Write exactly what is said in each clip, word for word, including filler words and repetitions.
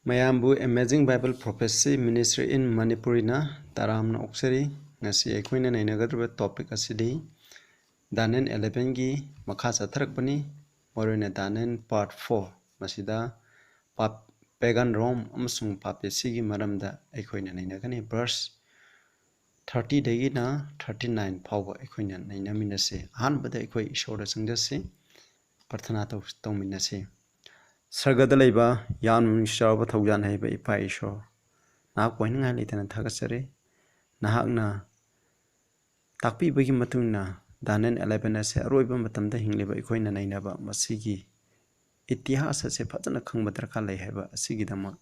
ꯃꯌꯥꯝꯕꯨ Amazing Bible Prophecy Ministry in Manipuriꯅ ꯇꯔꯥꯝꯅ ꯑꯣꯛꯆꯔꯤ꯫ ꯉꯁꯤ ꯑꯩꯈꯣꯏꯅ ꯅꯩꯅꯒꯗꯧꯔꯤꯕ topic ꯑꯁꯤꯗꯤ Daniel elevenꯒꯤ ꯃꯈꯥ ꯆꯠꯊꯔꯛꯄꯅꯤ꯫ ꯃꯔꯨꯑꯣꯏꯅ Daniel part four, ꯃꯁꯤꯗ ꯄꯥꯞ-, pagan Rome ꯑꯃꯁꯨꯡ ꯄꯥꯄꯦꯁꯤꯒꯤ ꯃꯔꯝꯗ ꯑꯩꯈꯣꯏꯅ ꯅꯩꯅꯒꯅꯤ꯫ Verse thirtyꯗꯒꯤꯅ thirty-nine ꯐꯥꯎꯕ ꯑꯩꯈꯣꯏꯅ ꯅꯩꯅꯃꯤꯟꯅꯁꯤ꯫ ꯑꯍꯥꯟꯕꯗ ꯑꯩꯈꯣꯏ ꯏꯁꯣꯔꯗ ꯆꯪꯖꯁꯤ, ꯄ꯭ꯔꯊꯅꯥ ꯇꯧ-, ꯇꯧꯃꯤꯟꯅꯁꯤ꯫ ꯁꯔꯒꯗ ꯂꯩꯕ ꯌꯥꯝꯅ ꯅꯨꯡꯁꯤ ꯆꯥꯎꯔꯕ ꯊꯧꯖꯥꯜ ꯍꯩꯕ ꯏꯄꯥ ꯏꯁꯣꯔ, ꯅꯍꯥꯛꯄꯨ ꯍꯥꯏꯅꯤꯡꯉꯥꯏ ꯂꯩꯇꯅ ꯊꯥꯒꯠꯆꯔꯤ꯫ ꯅꯍꯥꯛꯅ ꯇꯥꯛꯄꯤꯕꯒꯤ ꯃꯇꯨꯡ ꯏꯟꯅ Daniel eleven ꯑꯁꯤ ꯑꯔꯣꯏꯕ ꯃꯇꯝꯗ ꯍꯤꯡꯂꯤꯕ ꯑꯩꯈꯣꯏꯅ ꯅꯩꯅꯕ ꯃꯁꯤꯒꯤ ꯏꯇꯤꯍꯥꯁ ꯑꯁꯤ ꯐꯖꯅ ꯈꯪꯕ ꯗꯔꯀꯥꯔ ꯂꯩ ꯍꯥꯏꯕ ꯑꯁꯤꯒꯤꯗꯃꯛ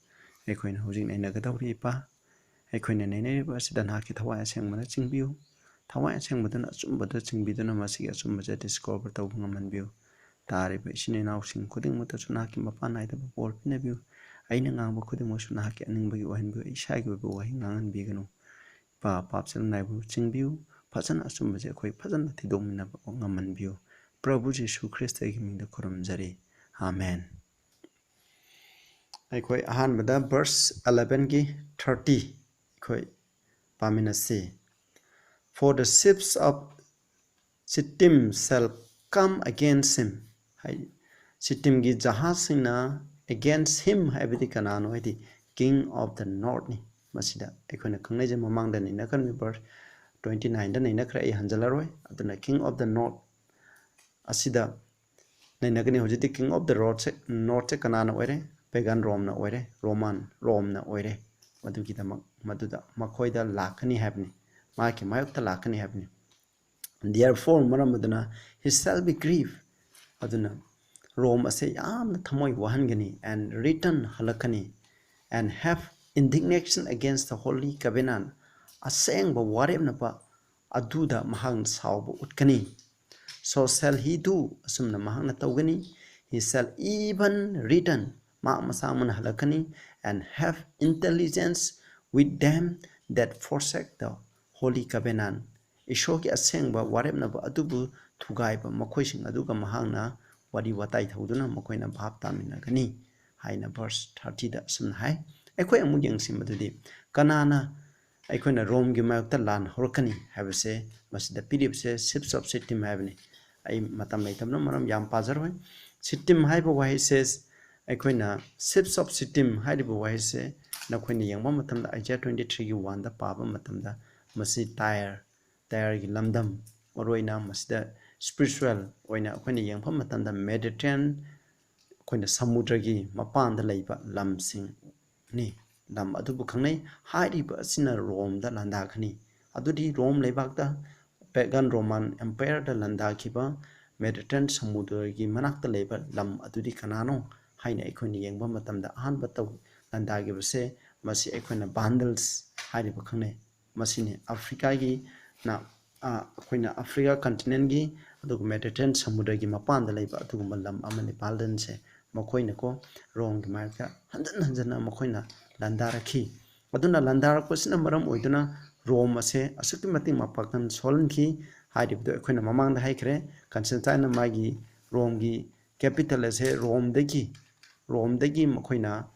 ꯑꯩꯈꯣꯏꯅ ꯍꯧꯖꯤꯛ ꯅꯩꯅꯒꯗꯧꯔꯤ, ꯏꯄꯥ꯫ ꯑꯩꯈꯣꯏꯅ ꯅꯩꯅꯔꯤꯕ ꯑꯁꯤꯗ ꯅꯍꯥꯛꯀꯤ ꯊꯋꯥꯏ ꯑꯁꯦꯡꯕꯅ ꯆꯤꯡꯕꯤꯌꯨ꯫ ꯊꯋꯥꯏ ꯑꯁꯦꯡꯕꯗꯨꯅ ꯑꯆꯨꯝꯕꯗ ꯆꯤꯡꯕꯤꯗꯨꯅ ꯃꯁꯤꯒꯤ ꯑꯆꯨꯝꯕꯁꯦ discover ꯇꯧꯕ ꯉꯝꯍꯟꯕꯤꯌꯨ꯫ ꯇꯥꯔꯤꯕ ꯏꯆꯤꯟ ꯏꯅꯥꯎꯁꯤꯡ ꯈꯨꯗꯤꯡꯃꯛꯇꯁꯨ ꯅꯍꯥꯛꯀꯤ ꯃꯄꯥꯟ ꯅꯥꯏꯗꯕ ꯕꯣꯔ ꯄꯤꯅꯕꯤꯌꯨ꯫ ꯑꯩꯅ ꯉꯥꯡꯕ ꯈꯨꯗꯤꯡꯃꯛꯁꯨ ꯅꯍꯥꯛꯀꯤ ꯑꯅꯤꯡꯕꯒꯤ ꯑꯣꯏꯍꯟꯕꯤꯌꯨ꯫ ꯑꯩ ꯏꯁꯥꯒꯤ ꯑꯣꯏꯕ ꯋꯥꯍꯩ ꯉꯥꯡꯍꯟꯕꯤꯒꯅꯨ꯫ ꯏꯄꯥ, ꯄꯥꯞ ꯆꯦꯜ ꯅꯥꯏꯕꯕꯨ ꯆꯤꯡꯕꯤꯌꯨ꯫ ꯐꯖꯅ ꯑꯆꯨꯝꯕꯁꯦ ꯑꯩꯈꯣꯏ ꯐꯖꯅ ꯊꯤꯗꯣꯛꯃꯤꯟꯅꯕ ꯉꯝꯍꯟꯕꯤꯌꯨ꯫ ꯄ꯭ꯔꯚꯨ ꯖꯤꯁꯨ ꯈ꯭ꯔꯤꯁꯇꯒꯤ ꯃꯤꯡꯗ ꯈꯨꯔꯨꯝꯖꯔꯤ꯫ ꯑꯥꯃꯦꯟ꯫ ꯑꯩꯈꯣꯏ ꯑꯍꯥꯟꯕꯗ verse elevenꯒꯤ thirty ꯑꯩꯈꯣꯏ ꯄꯥꯃꯤꯟꯅꯁꯤ꯫ "For the ships of Shittim shall come against him." High, ꯁꯤꯇꯤꯝꯒꯤ ꯖꯍꯥꯖꯁꯤꯡꯅ against him ꯍꯥꯏꯕꯗꯤ ꯀꯅꯥꯅꯣ ꯍꯥꯏꯗꯤ king of the northꯅꯤ꯫ ꯃꯁꯤꯗ ꯑꯩꯈꯣꯏꯅ ꯈꯪꯅꯩꯁꯦ ꯃꯃꯥꯡꯗ ꯅꯩꯅꯈ꯭ꯔꯃꯤ verse twenty-nineꯗ ꯅꯩꯅꯈ꯭ꯔꯦ, ꯑꯩ ꯍꯟꯖꯤꯜꯂꯔꯣꯏ꯫ ꯑꯗꯨꯅ king of the north ꯑꯁꯤꯗ ꯅꯩꯅꯒꯅꯤ꯫ ꯍꯧꯖꯤꯛꯇꯤ king of the roadꯁꯦ, northꯁꯦ ꯀꯅꯥꯅ ꯑꯣꯏꯔꯦ? Pagan Romeꯅ ꯑꯣꯏꯔꯦ, Roman Romeꯅ ꯑꯣꯏꯔꯦ꯫ ꯃꯗꯨꯒꯤꯗꯃꯛ ꯃꯗꯨꯗ ꯃꯈꯣꯏꯗ ꯂꯥꯛꯀꯅꯤ ꯍꯥꯏꯕꯅꯤ, ꯃꯍꯥꯛꯀꯤ ꯃꯥꯌꯣꯛꯇ ꯂꯥꯛꯀꯅꯤ ꯍꯥꯏꯕꯅꯤ꯫ "Therefore," ꯃꯔꯝ ꯑꯗꯨꯅ, "he shall be grieved." ꯑꯗꯨꯅ ꯔꯣꯝ ꯑꯁꯦ ꯌꯥꯝꯅ ꯊꯃꯣꯏ ꯋꯥꯍꯟꯒꯅꯤ, "and return," ꯍꯜꯂꯛꯀꯅꯤ, "and have indignation against the holy covenant," ꯑꯁꯦꯡꯕ ꯋꯥꯔꯦꯞꯅꯕ ꯑꯗꯨꯗ ꯃꯍꯥꯛꯅ ꯁꯥꯎꯕ ꯎꯠꯀꯅꯤ꯫ "So shall he do," ꯑꯁꯨꯝꯅ ꯃꯍꯥꯛꯅ ꯇꯧꯒꯅꯤ꯫ "He shall even return," ꯃꯍꯥꯛ ꯃꯁꯥꯃꯛꯅ ꯍꯜꯂꯛꯀꯅꯤ, "and have intelligence with them that forsake the holy covenant," ꯏꯁꯣꯔꯒꯤ ꯑꯁꯦꯡꯕ ꯋꯥꯔꯦꯞꯅꯕ ꯑꯗꯨꯕꯨ ꯊꯨꯒꯥꯏꯕ ꯃꯈꯣꯏꯁꯤꯡ ꯑꯗꯨꯒ ꯃꯍꯥꯛꯅ ꯋꯥꯔꯤ ꯋꯥꯇꯥꯏ ꯇꯧꯗꯨꯅ ꯃꯈꯣꯏꯅ ꯚꯥꯞ ꯇꯥꯃꯤꯟꯅꯒꯅꯤ꯫ ꯍꯥꯏꯅ verse thirtyꯗ ꯑꯁꯨꯝꯅ ꯍꯥꯏ꯫ ꯑꯩꯈꯣꯏ ꯑꯃꯨꯛ ꯌꯦꯡꯁꯤ ꯃꯗꯨꯗꯤ ꯀꯅꯥꯅ ꯑꯩꯈꯣꯏꯅ ꯔꯣꯝꯒꯤ ꯃꯥꯌꯣꯛꯇ ꯂꯥꯟ ꯍꯧꯔꯛꯀꯅꯤ ꯍꯥꯏꯕꯁꯦ ꯃꯁꯤꯗ ꯄꯤꯔꯤꯕꯁꯦ ships of Shittim ꯍꯥꯏꯕꯅꯤ꯫ ꯑꯩ ꯃꯇꯝ ꯂꯩꯇꯕꯅ ꯃꯔꯝ ꯌꯥꯝ ꯄꯥꯖꯔꯣꯏ꯫ Shittim ꯍꯥꯏꯕ ꯋꯥꯍꯩꯁꯦ ꯑꯩꯈꯣꯏꯅ ships of Shittim ꯍꯥꯏꯔꯤꯕ ꯋꯥꯍꯩꯁꯦ ꯅꯈꯣꯏꯅ ꯌꯦꯡꯕ ꯃꯇꯝꯗ Isaiah twenty threeꯒꯤ oneꯗ ꯄꯥꯕ ꯃꯇꯝꯗ ꯃꯁꯤ ꯇꯥꯏꯔ, ꯇꯥꯏꯔꯒꯤ ꯂꯝꯗꯝ, ꯃꯔꯨꯑꯣꯏꯅ ꯃꯁꯤꯗ spiritual ꯑꯣꯏꯅ ꯑꯩꯈꯣꯏꯅ ꯌꯦꯡꯕ ꯃꯇꯝꯗ Mediterranean ꯑꯩꯈꯣꯏꯅ ꯁꯃꯨꯗ꯭ꯔꯒꯤ ꯃꯄꯥꯟꯗ ꯂꯩꯕ ꯂꯝꯁꯤꯡꯅꯤ꯫ ꯂꯝ ꯑꯗꯨꯕꯨ ꯈꯪꯅꯩ꯫ ꯍꯥꯏꯔꯤꯕ ꯑꯁꯤꯅ ꯔꯣꯝꯗ ꯂꯥꯟꯗꯥꯈꯅꯤ꯫ ꯑꯗꯨꯗꯤ ꯔꯣꯝ ꯂꯩꯕꯥꯛꯇ pagan Roman Empireꯗ ꯂꯥꯟꯗꯥꯈꯤꯕ Mediterranean ꯁꯃꯨꯗ꯭ꯔꯒꯤ ꯃꯅꯥꯛꯇ ꯂꯩꯕ ꯂꯝ ꯑꯗꯨꯗꯤ ꯀꯅꯥꯅꯣ ꯍꯥꯏꯅ ꯑꯩꯈꯣꯏꯅ ꯌꯦꯡꯕ ꯃꯇꯝꯗ ꯑꯍꯥꯟꯕ ꯇꯧ-, ꯂꯥꯟꯗꯥꯈꯤꯕꯁꯦ ꯃꯁꯤ ꯑꯩꯈꯣꯏꯅ Vandals ꯍꯥꯏꯔꯤꯕ ꯈꯪꯅꯩ꯫ ꯃꯁꯤꯅꯤ ꯑꯐ꯭ꯔꯤꯀꯥꯒꯤ ꯅ-, ꯑ, ꯑꯩꯈꯣꯏꯅ ꯑꯐ꯭ꯔꯤꯀꯥ continentꯀꯤ ꯑꯗꯨꯒ Mediterranean ꯁꯃꯨꯗ꯭ꯔꯒꯤ ꯃꯄꯥꯟꯗ ꯂꯩꯕ ꯑꯗꯨꯒꯨꯝꯕ ꯂꯝ ꯑꯃꯅꯤ Vandalꯁꯦ꯫ ꯃꯈꯣꯏꯅꯀꯣ ꯔꯣꯝꯒꯤ ꯃꯥꯌꯣꯛꯇ ꯍꯟꯖꯟ ꯍꯟꯖꯟꯅ ꯃꯈꯣꯏꯅ ꯂꯥꯟꯗꯥꯔꯛꯈꯤ꯫ ꯑꯗꯨꯅ ꯂꯥꯟꯗꯥꯔꯛꯄꯁꯤꯅ ꯃꯔꯝ ꯑꯣꯏꯗꯨꯅ ꯔꯣꯝ ꯑꯁꯦ ꯑꯁꯨꯛꯀꯤ ꯃꯇꯤꯛ ꯃꯄꯥꯡꯒꯜ ꯁꯣꯜꯍꯟꯈꯤ꯫ ꯍꯥꯏꯔꯤꯕꯗꯨ ꯑꯩꯈꯣꯏꯅ ꯃꯃꯥꯡꯗ ꯍꯥꯏꯈ꯭ꯔꯦ꯫ Constantineꯅ ꯃꯥꯒꯤ ꯔꯣꯝꯒꯤ capital ꯑꯁꯦ ꯔꯣꯝꯗꯒꯤ, ꯔꯣꯝꯗꯒꯤ ꯃꯈꯣꯏꯅ,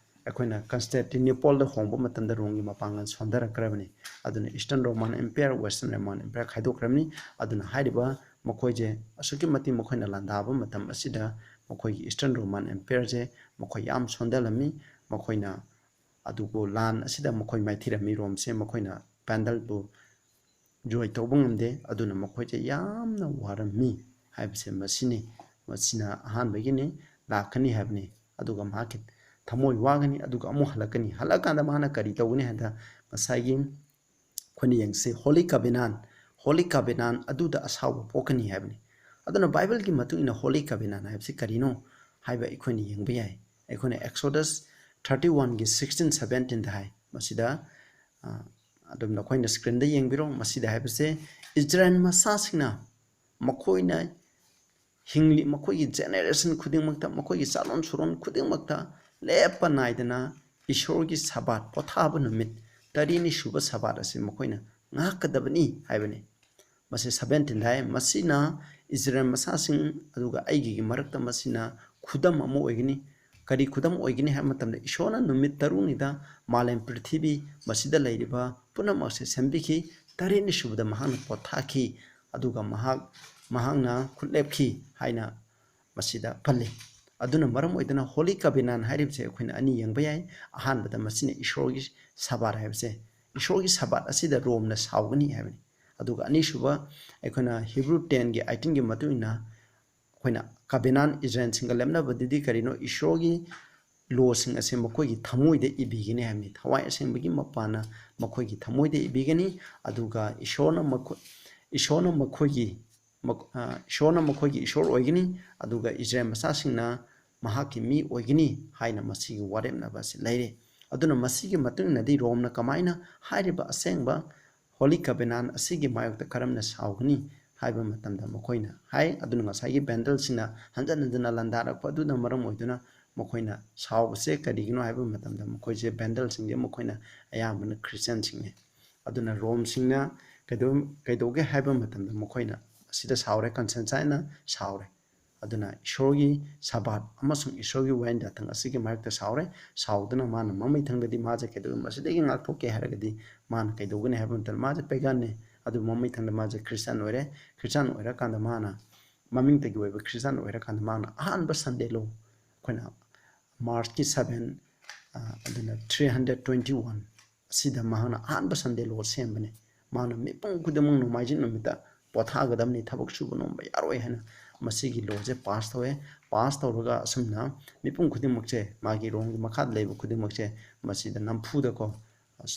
ꯑꯩꯈꯣꯏꯅ Constantinople ꯍꯣꯡꯕ ꯃꯇꯝꯗ ꯔꯣꯝꯒꯤ ꯃꯄꯥꯡꯒꯜ ꯁꯣꯟꯊꯔꯛꯈ꯭ꯔꯕꯅꯤ꯫ ꯑꯗꯨꯅ Eastern Roman Empire, Western Roman Empire ꯈꯥꯏꯗꯣꯛꯈ꯭ꯔꯕꯅꯤ꯫ ꯑꯗꯨꯅ ꯍꯥꯏꯔꯤꯕ ꯃꯈꯣꯏꯁꯦ ꯑꯁꯨꯛꯀꯤ ꯃꯇꯤꯛ ꯃꯈꯣꯏꯅ ꯂꯥꯟꯗꯥꯕ ꯃꯇꯝ ꯑꯁꯤꯗ ꯃꯈꯣꯏꯒꯤ Eastern Roman Empireꯁꯦ ꯃꯈꯣꯏ ꯌꯥꯝ ꯁꯣꯟꯊꯔꯝꯃꯤ꯫ ꯃꯈꯣꯏꯅ ꯑꯗꯨꯕꯨ ꯂꯥꯟ ꯑꯁꯤꯗ ꯃꯈꯣꯏ ꯃꯥꯏꯊꯤꯔꯝꯃꯤ꯫ ꯔꯣꯝꯁꯦ ꯃꯈꯣꯏꯅ Vandalꯕꯨ ꯖꯣꯏ ꯇꯧꯕ ꯉꯝꯗꯦ꯫ ꯑꯗꯨꯅ ꯃꯈꯣꯏꯁꯦ ꯌꯥꯝꯅ ꯋꯥꯔꯝꯃꯤ ꯍꯥꯏꯕꯁꯦ ꯃꯁꯤꯅꯤ꯫ ꯃꯁꯤꯅ ꯑꯍꯥꯟꯕꯒꯤꯅꯤ, ꯂꯥꯛꯀꯅꯤ ꯍꯥꯏꯕꯅꯤ꯫ ꯑꯗꯨꯒ ꯃꯍꯥꯛꯀꯤ ꯊꯃꯣꯏ ꯋꯥꯒꯅꯤ, ꯑꯗꯨꯒ ꯑꯃꯨꯛ ꯍꯜꯂꯛꯀꯅꯤ꯫ ꯍꯜꯂꯛꯑꯀꯥꯟꯗ ꯃꯥꯅ ꯀꯔꯤ ꯇꯧꯒꯅꯤ ꯍꯥꯏꯕꯗ ꯉꯁꯥꯏꯒꯤ ꯑꯩꯈꯣꯏꯅ ꯌꯦꯡꯁꯤ, Holy Covenant, Holy Covenant ꯑꯗꯨꯗ ꯑꯁꯥꯎꯕ ꯄꯣꯛꯀꯅꯤ ꯍꯥꯏꯕꯅꯤ꯫ ꯑꯗꯨꯅ ꯕꯥꯏꯕꯜꯒꯤ ꯃꯇꯨꯡ ꯏꯟꯅ Holy Covenant ꯍꯥꯏꯕꯁꯤ ꯀꯔꯤꯅꯣ ꯍꯥꯏꯕ ꯑꯩꯈꯣꯏꯅ ꯌꯦꯡꯕ ꯌꯥꯏ꯫ ꯑꯩꯈꯣꯏꯅ Exodus thirty oneꯒꯤ sixteen seventeenꯗ ꯍꯥꯏ꯫ ꯃꯁꯤꯗ, ꯑ, ꯑꯗꯨꯝ ꯅꯈꯣꯏꯅ screenꯗ ꯌꯦꯡꯕꯤꯔꯣ꯫ ꯃꯁꯤꯗ ꯍꯥꯏꯕꯁꯦ ꯏꯖꯔꯦꯜ ꯃꯆꯥꯁꯤꯡꯅ ꯃꯈꯣꯏꯅ ꯍꯤꯡꯂꯤ, ꯃꯈꯣꯏꯒꯤ generation ꯈꯨꯗꯤꯡꯃꯛꯇ, ꯃꯈꯣꯏꯒꯤ ꯆꯥꯔꯣꯟ ꯁꯨꯔꯣꯟ ꯈꯨꯗꯤꯡꯃꯛꯇ ꯂꯦꯞꯄ ꯅꯥꯏꯗꯅ ꯏꯁꯣꯔꯒꯤ ꯁꯕꯥꯠ, ꯄꯣꯊꯥꯕ ꯅꯨꯃꯤꯠ, ꯇꯔꯦꯠꯅꯤ ꯁꯨꯕ ꯁꯕꯥꯠ ꯑꯁꯤ ꯃꯈꯣꯏꯅ ꯉꯥꯛꯀꯗꯕꯅꯤ ꯍꯥꯏꯕꯅꯤ꯫ ꯃꯁꯤ seventeenꯗ ꯍꯥꯏ꯫ ꯃꯁꯤꯅ ꯏꯖꯔꯦꯜ ꯃꯆꯥꯁꯤꯡ ꯑꯗꯨꯒ ꯑꯩꯒꯤ ꯃꯔꯛꯇ ꯃꯁꯤꯅ ꯈꯨꯗꯝ ꯑꯃ ꯑꯣꯏꯒꯅꯤ꯫ ꯀꯔꯤ ꯈꯨꯗꯝ ꯑꯣꯏꯒꯅꯤ ꯍꯥꯏꯕ ꯃꯇꯝꯗ, ꯏꯁꯣꯔꯅ ꯅꯨꯃꯤꯠ ꯇꯔꯨꯛꯅꯤꯗ ꯃꯥꯂꯦꯝ ꯄ꯭ꯔꯤꯊꯤꯕꯤ ꯃꯁꯤꯗ ꯂꯩꯔꯤꯕ ꯄꯨꯝꯅꯃꯛꯁꯦ ꯁꯦꯝꯕꯤꯈꯤ, ꯇꯔꯦꯠꯅꯤ ꯁꯨꯕꯗ ꯃꯍꯥꯛꯅ ꯄꯣꯊꯥꯈꯤ꯫ ꯑꯗꯨꯒ ꯃꯍꯥꯛ ꯃꯍꯥꯛꯅ ꯈꯨꯠ ꯂꯦꯞꯈꯤ ꯍꯥꯏꯅ ꯃꯁꯤꯗ ꯄꯜꯂꯤ꯫ ꯑꯗꯨꯅ ꯃꯔꯝ ꯑꯣꯏꯗꯨꯅ Holy Covenant ꯍꯥꯏꯔꯤꯕꯁꯦ ꯑꯩꯈꯣꯏꯅ ꯑꯅꯤ ꯌꯦꯡꯕ ꯌꯥꯏ꯫ ꯑꯍꯥꯟꯕꯗ ꯃꯁꯤꯅ ꯏꯁꯣꯔꯒꯤ ꯁꯕꯥꯠ ꯍꯥꯏꯕꯁꯦ, ꯏꯁꯣꯔꯒꯤ ꯁꯕꯥꯠ ꯑꯁꯤꯗ ꯔꯣꯝꯅ ꯁꯥꯎꯒꯅꯤ ꯍꯥꯏꯕꯅꯤ꯫ ꯑꯗꯨꯒ ꯑꯅꯤꯁꯨꯕ, ꯑꯩꯈꯣꯏꯅ Hebrew ten ꯒꯤ eighteen ꯒꯤ ꯃꯇꯨꯡ ꯏꯟꯅ ꯑꯩꯈꯣꯏꯅ covenant, ꯏꯖꯔꯦꯜꯁꯤꯡꯒ ꯂꯦꯞꯅꯕꯗꯨꯗꯤ ꯀꯔꯤꯅꯣ? ꯏꯁꯣꯔꯒꯤ ꯂꯣꯁꯤꯡ ꯑꯁꯦ ꯃꯈꯣꯏꯒꯤ ꯊꯃꯣꯏꯗ ꯏꯕꯤꯒꯅꯤ ꯍꯥꯏꯕꯅꯤ꯫ ꯊꯋꯥꯏ ꯑꯁꯦꯡꯕꯒꯤ ꯃꯄꯥꯟꯅ ꯃꯈꯣꯏꯒꯤ ꯊꯃꯣꯏꯗ ꯏꯕꯤꯒꯅꯤ꯫ ꯑꯗꯨꯒ ꯏꯁꯣꯔꯅ ꯃꯈꯣꯏ, ꯏꯁꯣꯔꯅ ꯃꯈꯣꯏꯒꯤ, ꯃꯈ-, ꯑ, ꯏꯁꯣꯔꯅ ꯃꯈꯣꯏꯒꯤ ꯏꯁꯣꯔ ꯑꯣꯏꯒꯅꯤ, ꯑꯗꯨꯒ ꯏꯖꯔꯦꯜ ꯃꯆꯥꯁꯤꯡꯅ ꯃꯍꯥꯛꯀꯤ ꯃꯤ ꯑꯣꯏꯒꯅꯤ ꯍꯥꯏꯅ ꯃꯁꯤꯒꯤ ꯋꯥꯔꯦꯞꯅꯕ ꯑꯁꯤ ꯂꯩꯔꯦ꯫ ꯑꯗꯨꯅ ꯃꯁꯤꯒꯤ ꯃꯇꯨꯡ ꯏꯟꯅꯗꯤ ꯔꯣꯝꯅ ꯀꯃꯥꯏꯅ ꯍꯥꯏꯔꯤꯕ ꯑꯁꯦꯡꯕ Holy Covenant ꯑꯁꯤꯒꯤ ꯃꯥꯌꯣꯛꯇ ꯀꯔꯝꯅ ꯁꯥꯎꯒꯅꯤ ꯍꯥꯏꯕ ꯃꯇꯝꯗ ꯃꯈꯣꯏꯅ ꯍꯥꯏ꯫ ꯑꯗꯨꯅ ꯉꯁꯥꯏꯒꯤ ꯚꯦꯟꯗꯜꯁꯤꯡꯅ ꯍꯟꯖꯟ ꯍꯟꯖꯟꯅ ꯂꯥꯟꯗꯥꯔꯛꯄ ꯑꯗꯨꯅ ꯃꯔꯝ ꯑꯣꯏꯗꯨꯅ ꯃꯈꯣꯏꯅ ꯁꯥꯎꯕꯁꯦ ꯀꯔꯤꯒꯤꯅꯣ ꯍꯥꯏꯕ ꯃꯇꯝꯗ, ꯃꯈꯣꯏꯁꯦ, ꯚꯦꯟꯗꯜꯁꯤꯡꯁꯦ, ꯃꯈꯣꯏꯅ ꯑꯌꯥꯝꯕꯅ ꯈ꯭ꯔꯤꯁꯇꯤꯌꯥꯟꯁꯤꯡꯅꯤ꯫ ꯑꯗꯨꯅ ꯔꯣꯝꯁꯤꯡꯅ ꯀꯩꯗꯧ-, ꯀꯩꯗꯧꯒꯦ ꯍꯥꯏꯕ ꯃꯇꯝꯗ ꯃꯈꯣꯏꯅ ꯑꯁꯤꯗ ꯁꯥꯎꯔꯦ, ꯀꯟꯁꯇꯦꯟꯁꯥꯏꯟꯅ ꯁꯥꯎꯔꯦ꯫ ꯑꯗꯨꯅ ꯏꯁꯣꯔꯒꯤ ꯁꯕꯥꯠ ꯑꯃꯁꯨꯡ ꯏꯁꯣꯔꯒꯤ ꯋꯥꯌꯦꯜ ꯌꯥꯊꯪ ꯑꯁꯤꯒꯤ ꯃꯔꯛꯇ ꯁꯥꯎꯔꯦ꯫ ꯁꯥꯎꯗꯨꯅ ꯃꯥꯅ ꯃꯃꯩ ꯊꯪꯗꯗꯤ ꯃꯥꯁꯦ ꯀꯩꯗꯧ-, ꯃꯁꯤꯗꯒꯤ ꯉꯥꯛꯊꯣꯛꯀꯦ ꯍꯥꯏꯔꯒꯗꯤ ꯃꯥꯅ ꯀꯩꯗꯧꯒꯅꯤ ꯍꯥꯏꯕ ꯃꯇꯝꯗ, ꯃꯥꯁꯦ ꯄꯦꯒꯥꯟꯅꯤ, ꯑꯗꯨ ꯃꯃꯩ ꯊꯪꯗ ꯃꯥꯁꯦ ꯈ꯭ꯔꯤꯁꯇꯤꯌꯥꯟ ꯑꯣꯏꯔꯦ꯫ ꯈ꯭ꯔꯤꯁꯇꯤꯌꯥꯟ ꯑꯣꯏꯔꯀꯥꯟꯗ ꯃꯥꯅ ꯃꯃꯤꯡꯇꯒꯤ ꯑꯣꯏꯕ ꯈ꯭ꯔꯤꯁꯇꯤꯌꯥꯟ ꯑꯣꯏꯔꯀꯥꯟꯗ ꯃꯥꯅ ꯑꯍꯥꯟꯕ Sunday law, ꯑꯩꯈꯣꯏꯅ March ꯀꯤ seven, ꯑ, ꯑꯗꯨꯅ three hundred twenty one ꯑꯁꯤꯗ ꯃꯍꯥꯛꯅ ꯑꯍꯥꯟꯕ Sunday law ꯁꯦꯝꯕꯅꯤ꯫ ꯃꯥꯅ ꯃꯤꯄꯨꯝ ꯈꯨꯗꯤꯡꯃꯛ ꯅꯣꯡꯃꯥꯏꯖꯤꯡ ꯅꯨꯃꯤꯠꯇ ꯄꯣꯊꯥꯒꯗꯕꯅꯤ, ꯊꯕꯛ ꯁꯨꯕ ꯅꯣꯝꯕ ꯌꯥꯔꯣꯏ ꯍꯥꯏꯅ ꯃꯁꯤꯒꯤ law ꯁꯦ pass ꯇꯧꯋꯦ꯫ Pass ꯇꯧꯔꯒ ꯑꯁꯨꯝꯅ ꯃꯤꯄꯨꯝ ꯈꯨꯗꯤꯡꯃꯛꯁꯦ, ꯃꯥꯒꯤ ꯔꯣꯝꯒꯤ ꯃꯈꯥꯗ ꯂꯩꯕ ꯈꯨꯗꯤꯡꯃꯛꯁꯦ ꯃꯁꯤꯗ ꯅꯝꯐꯨꯗꯀꯣ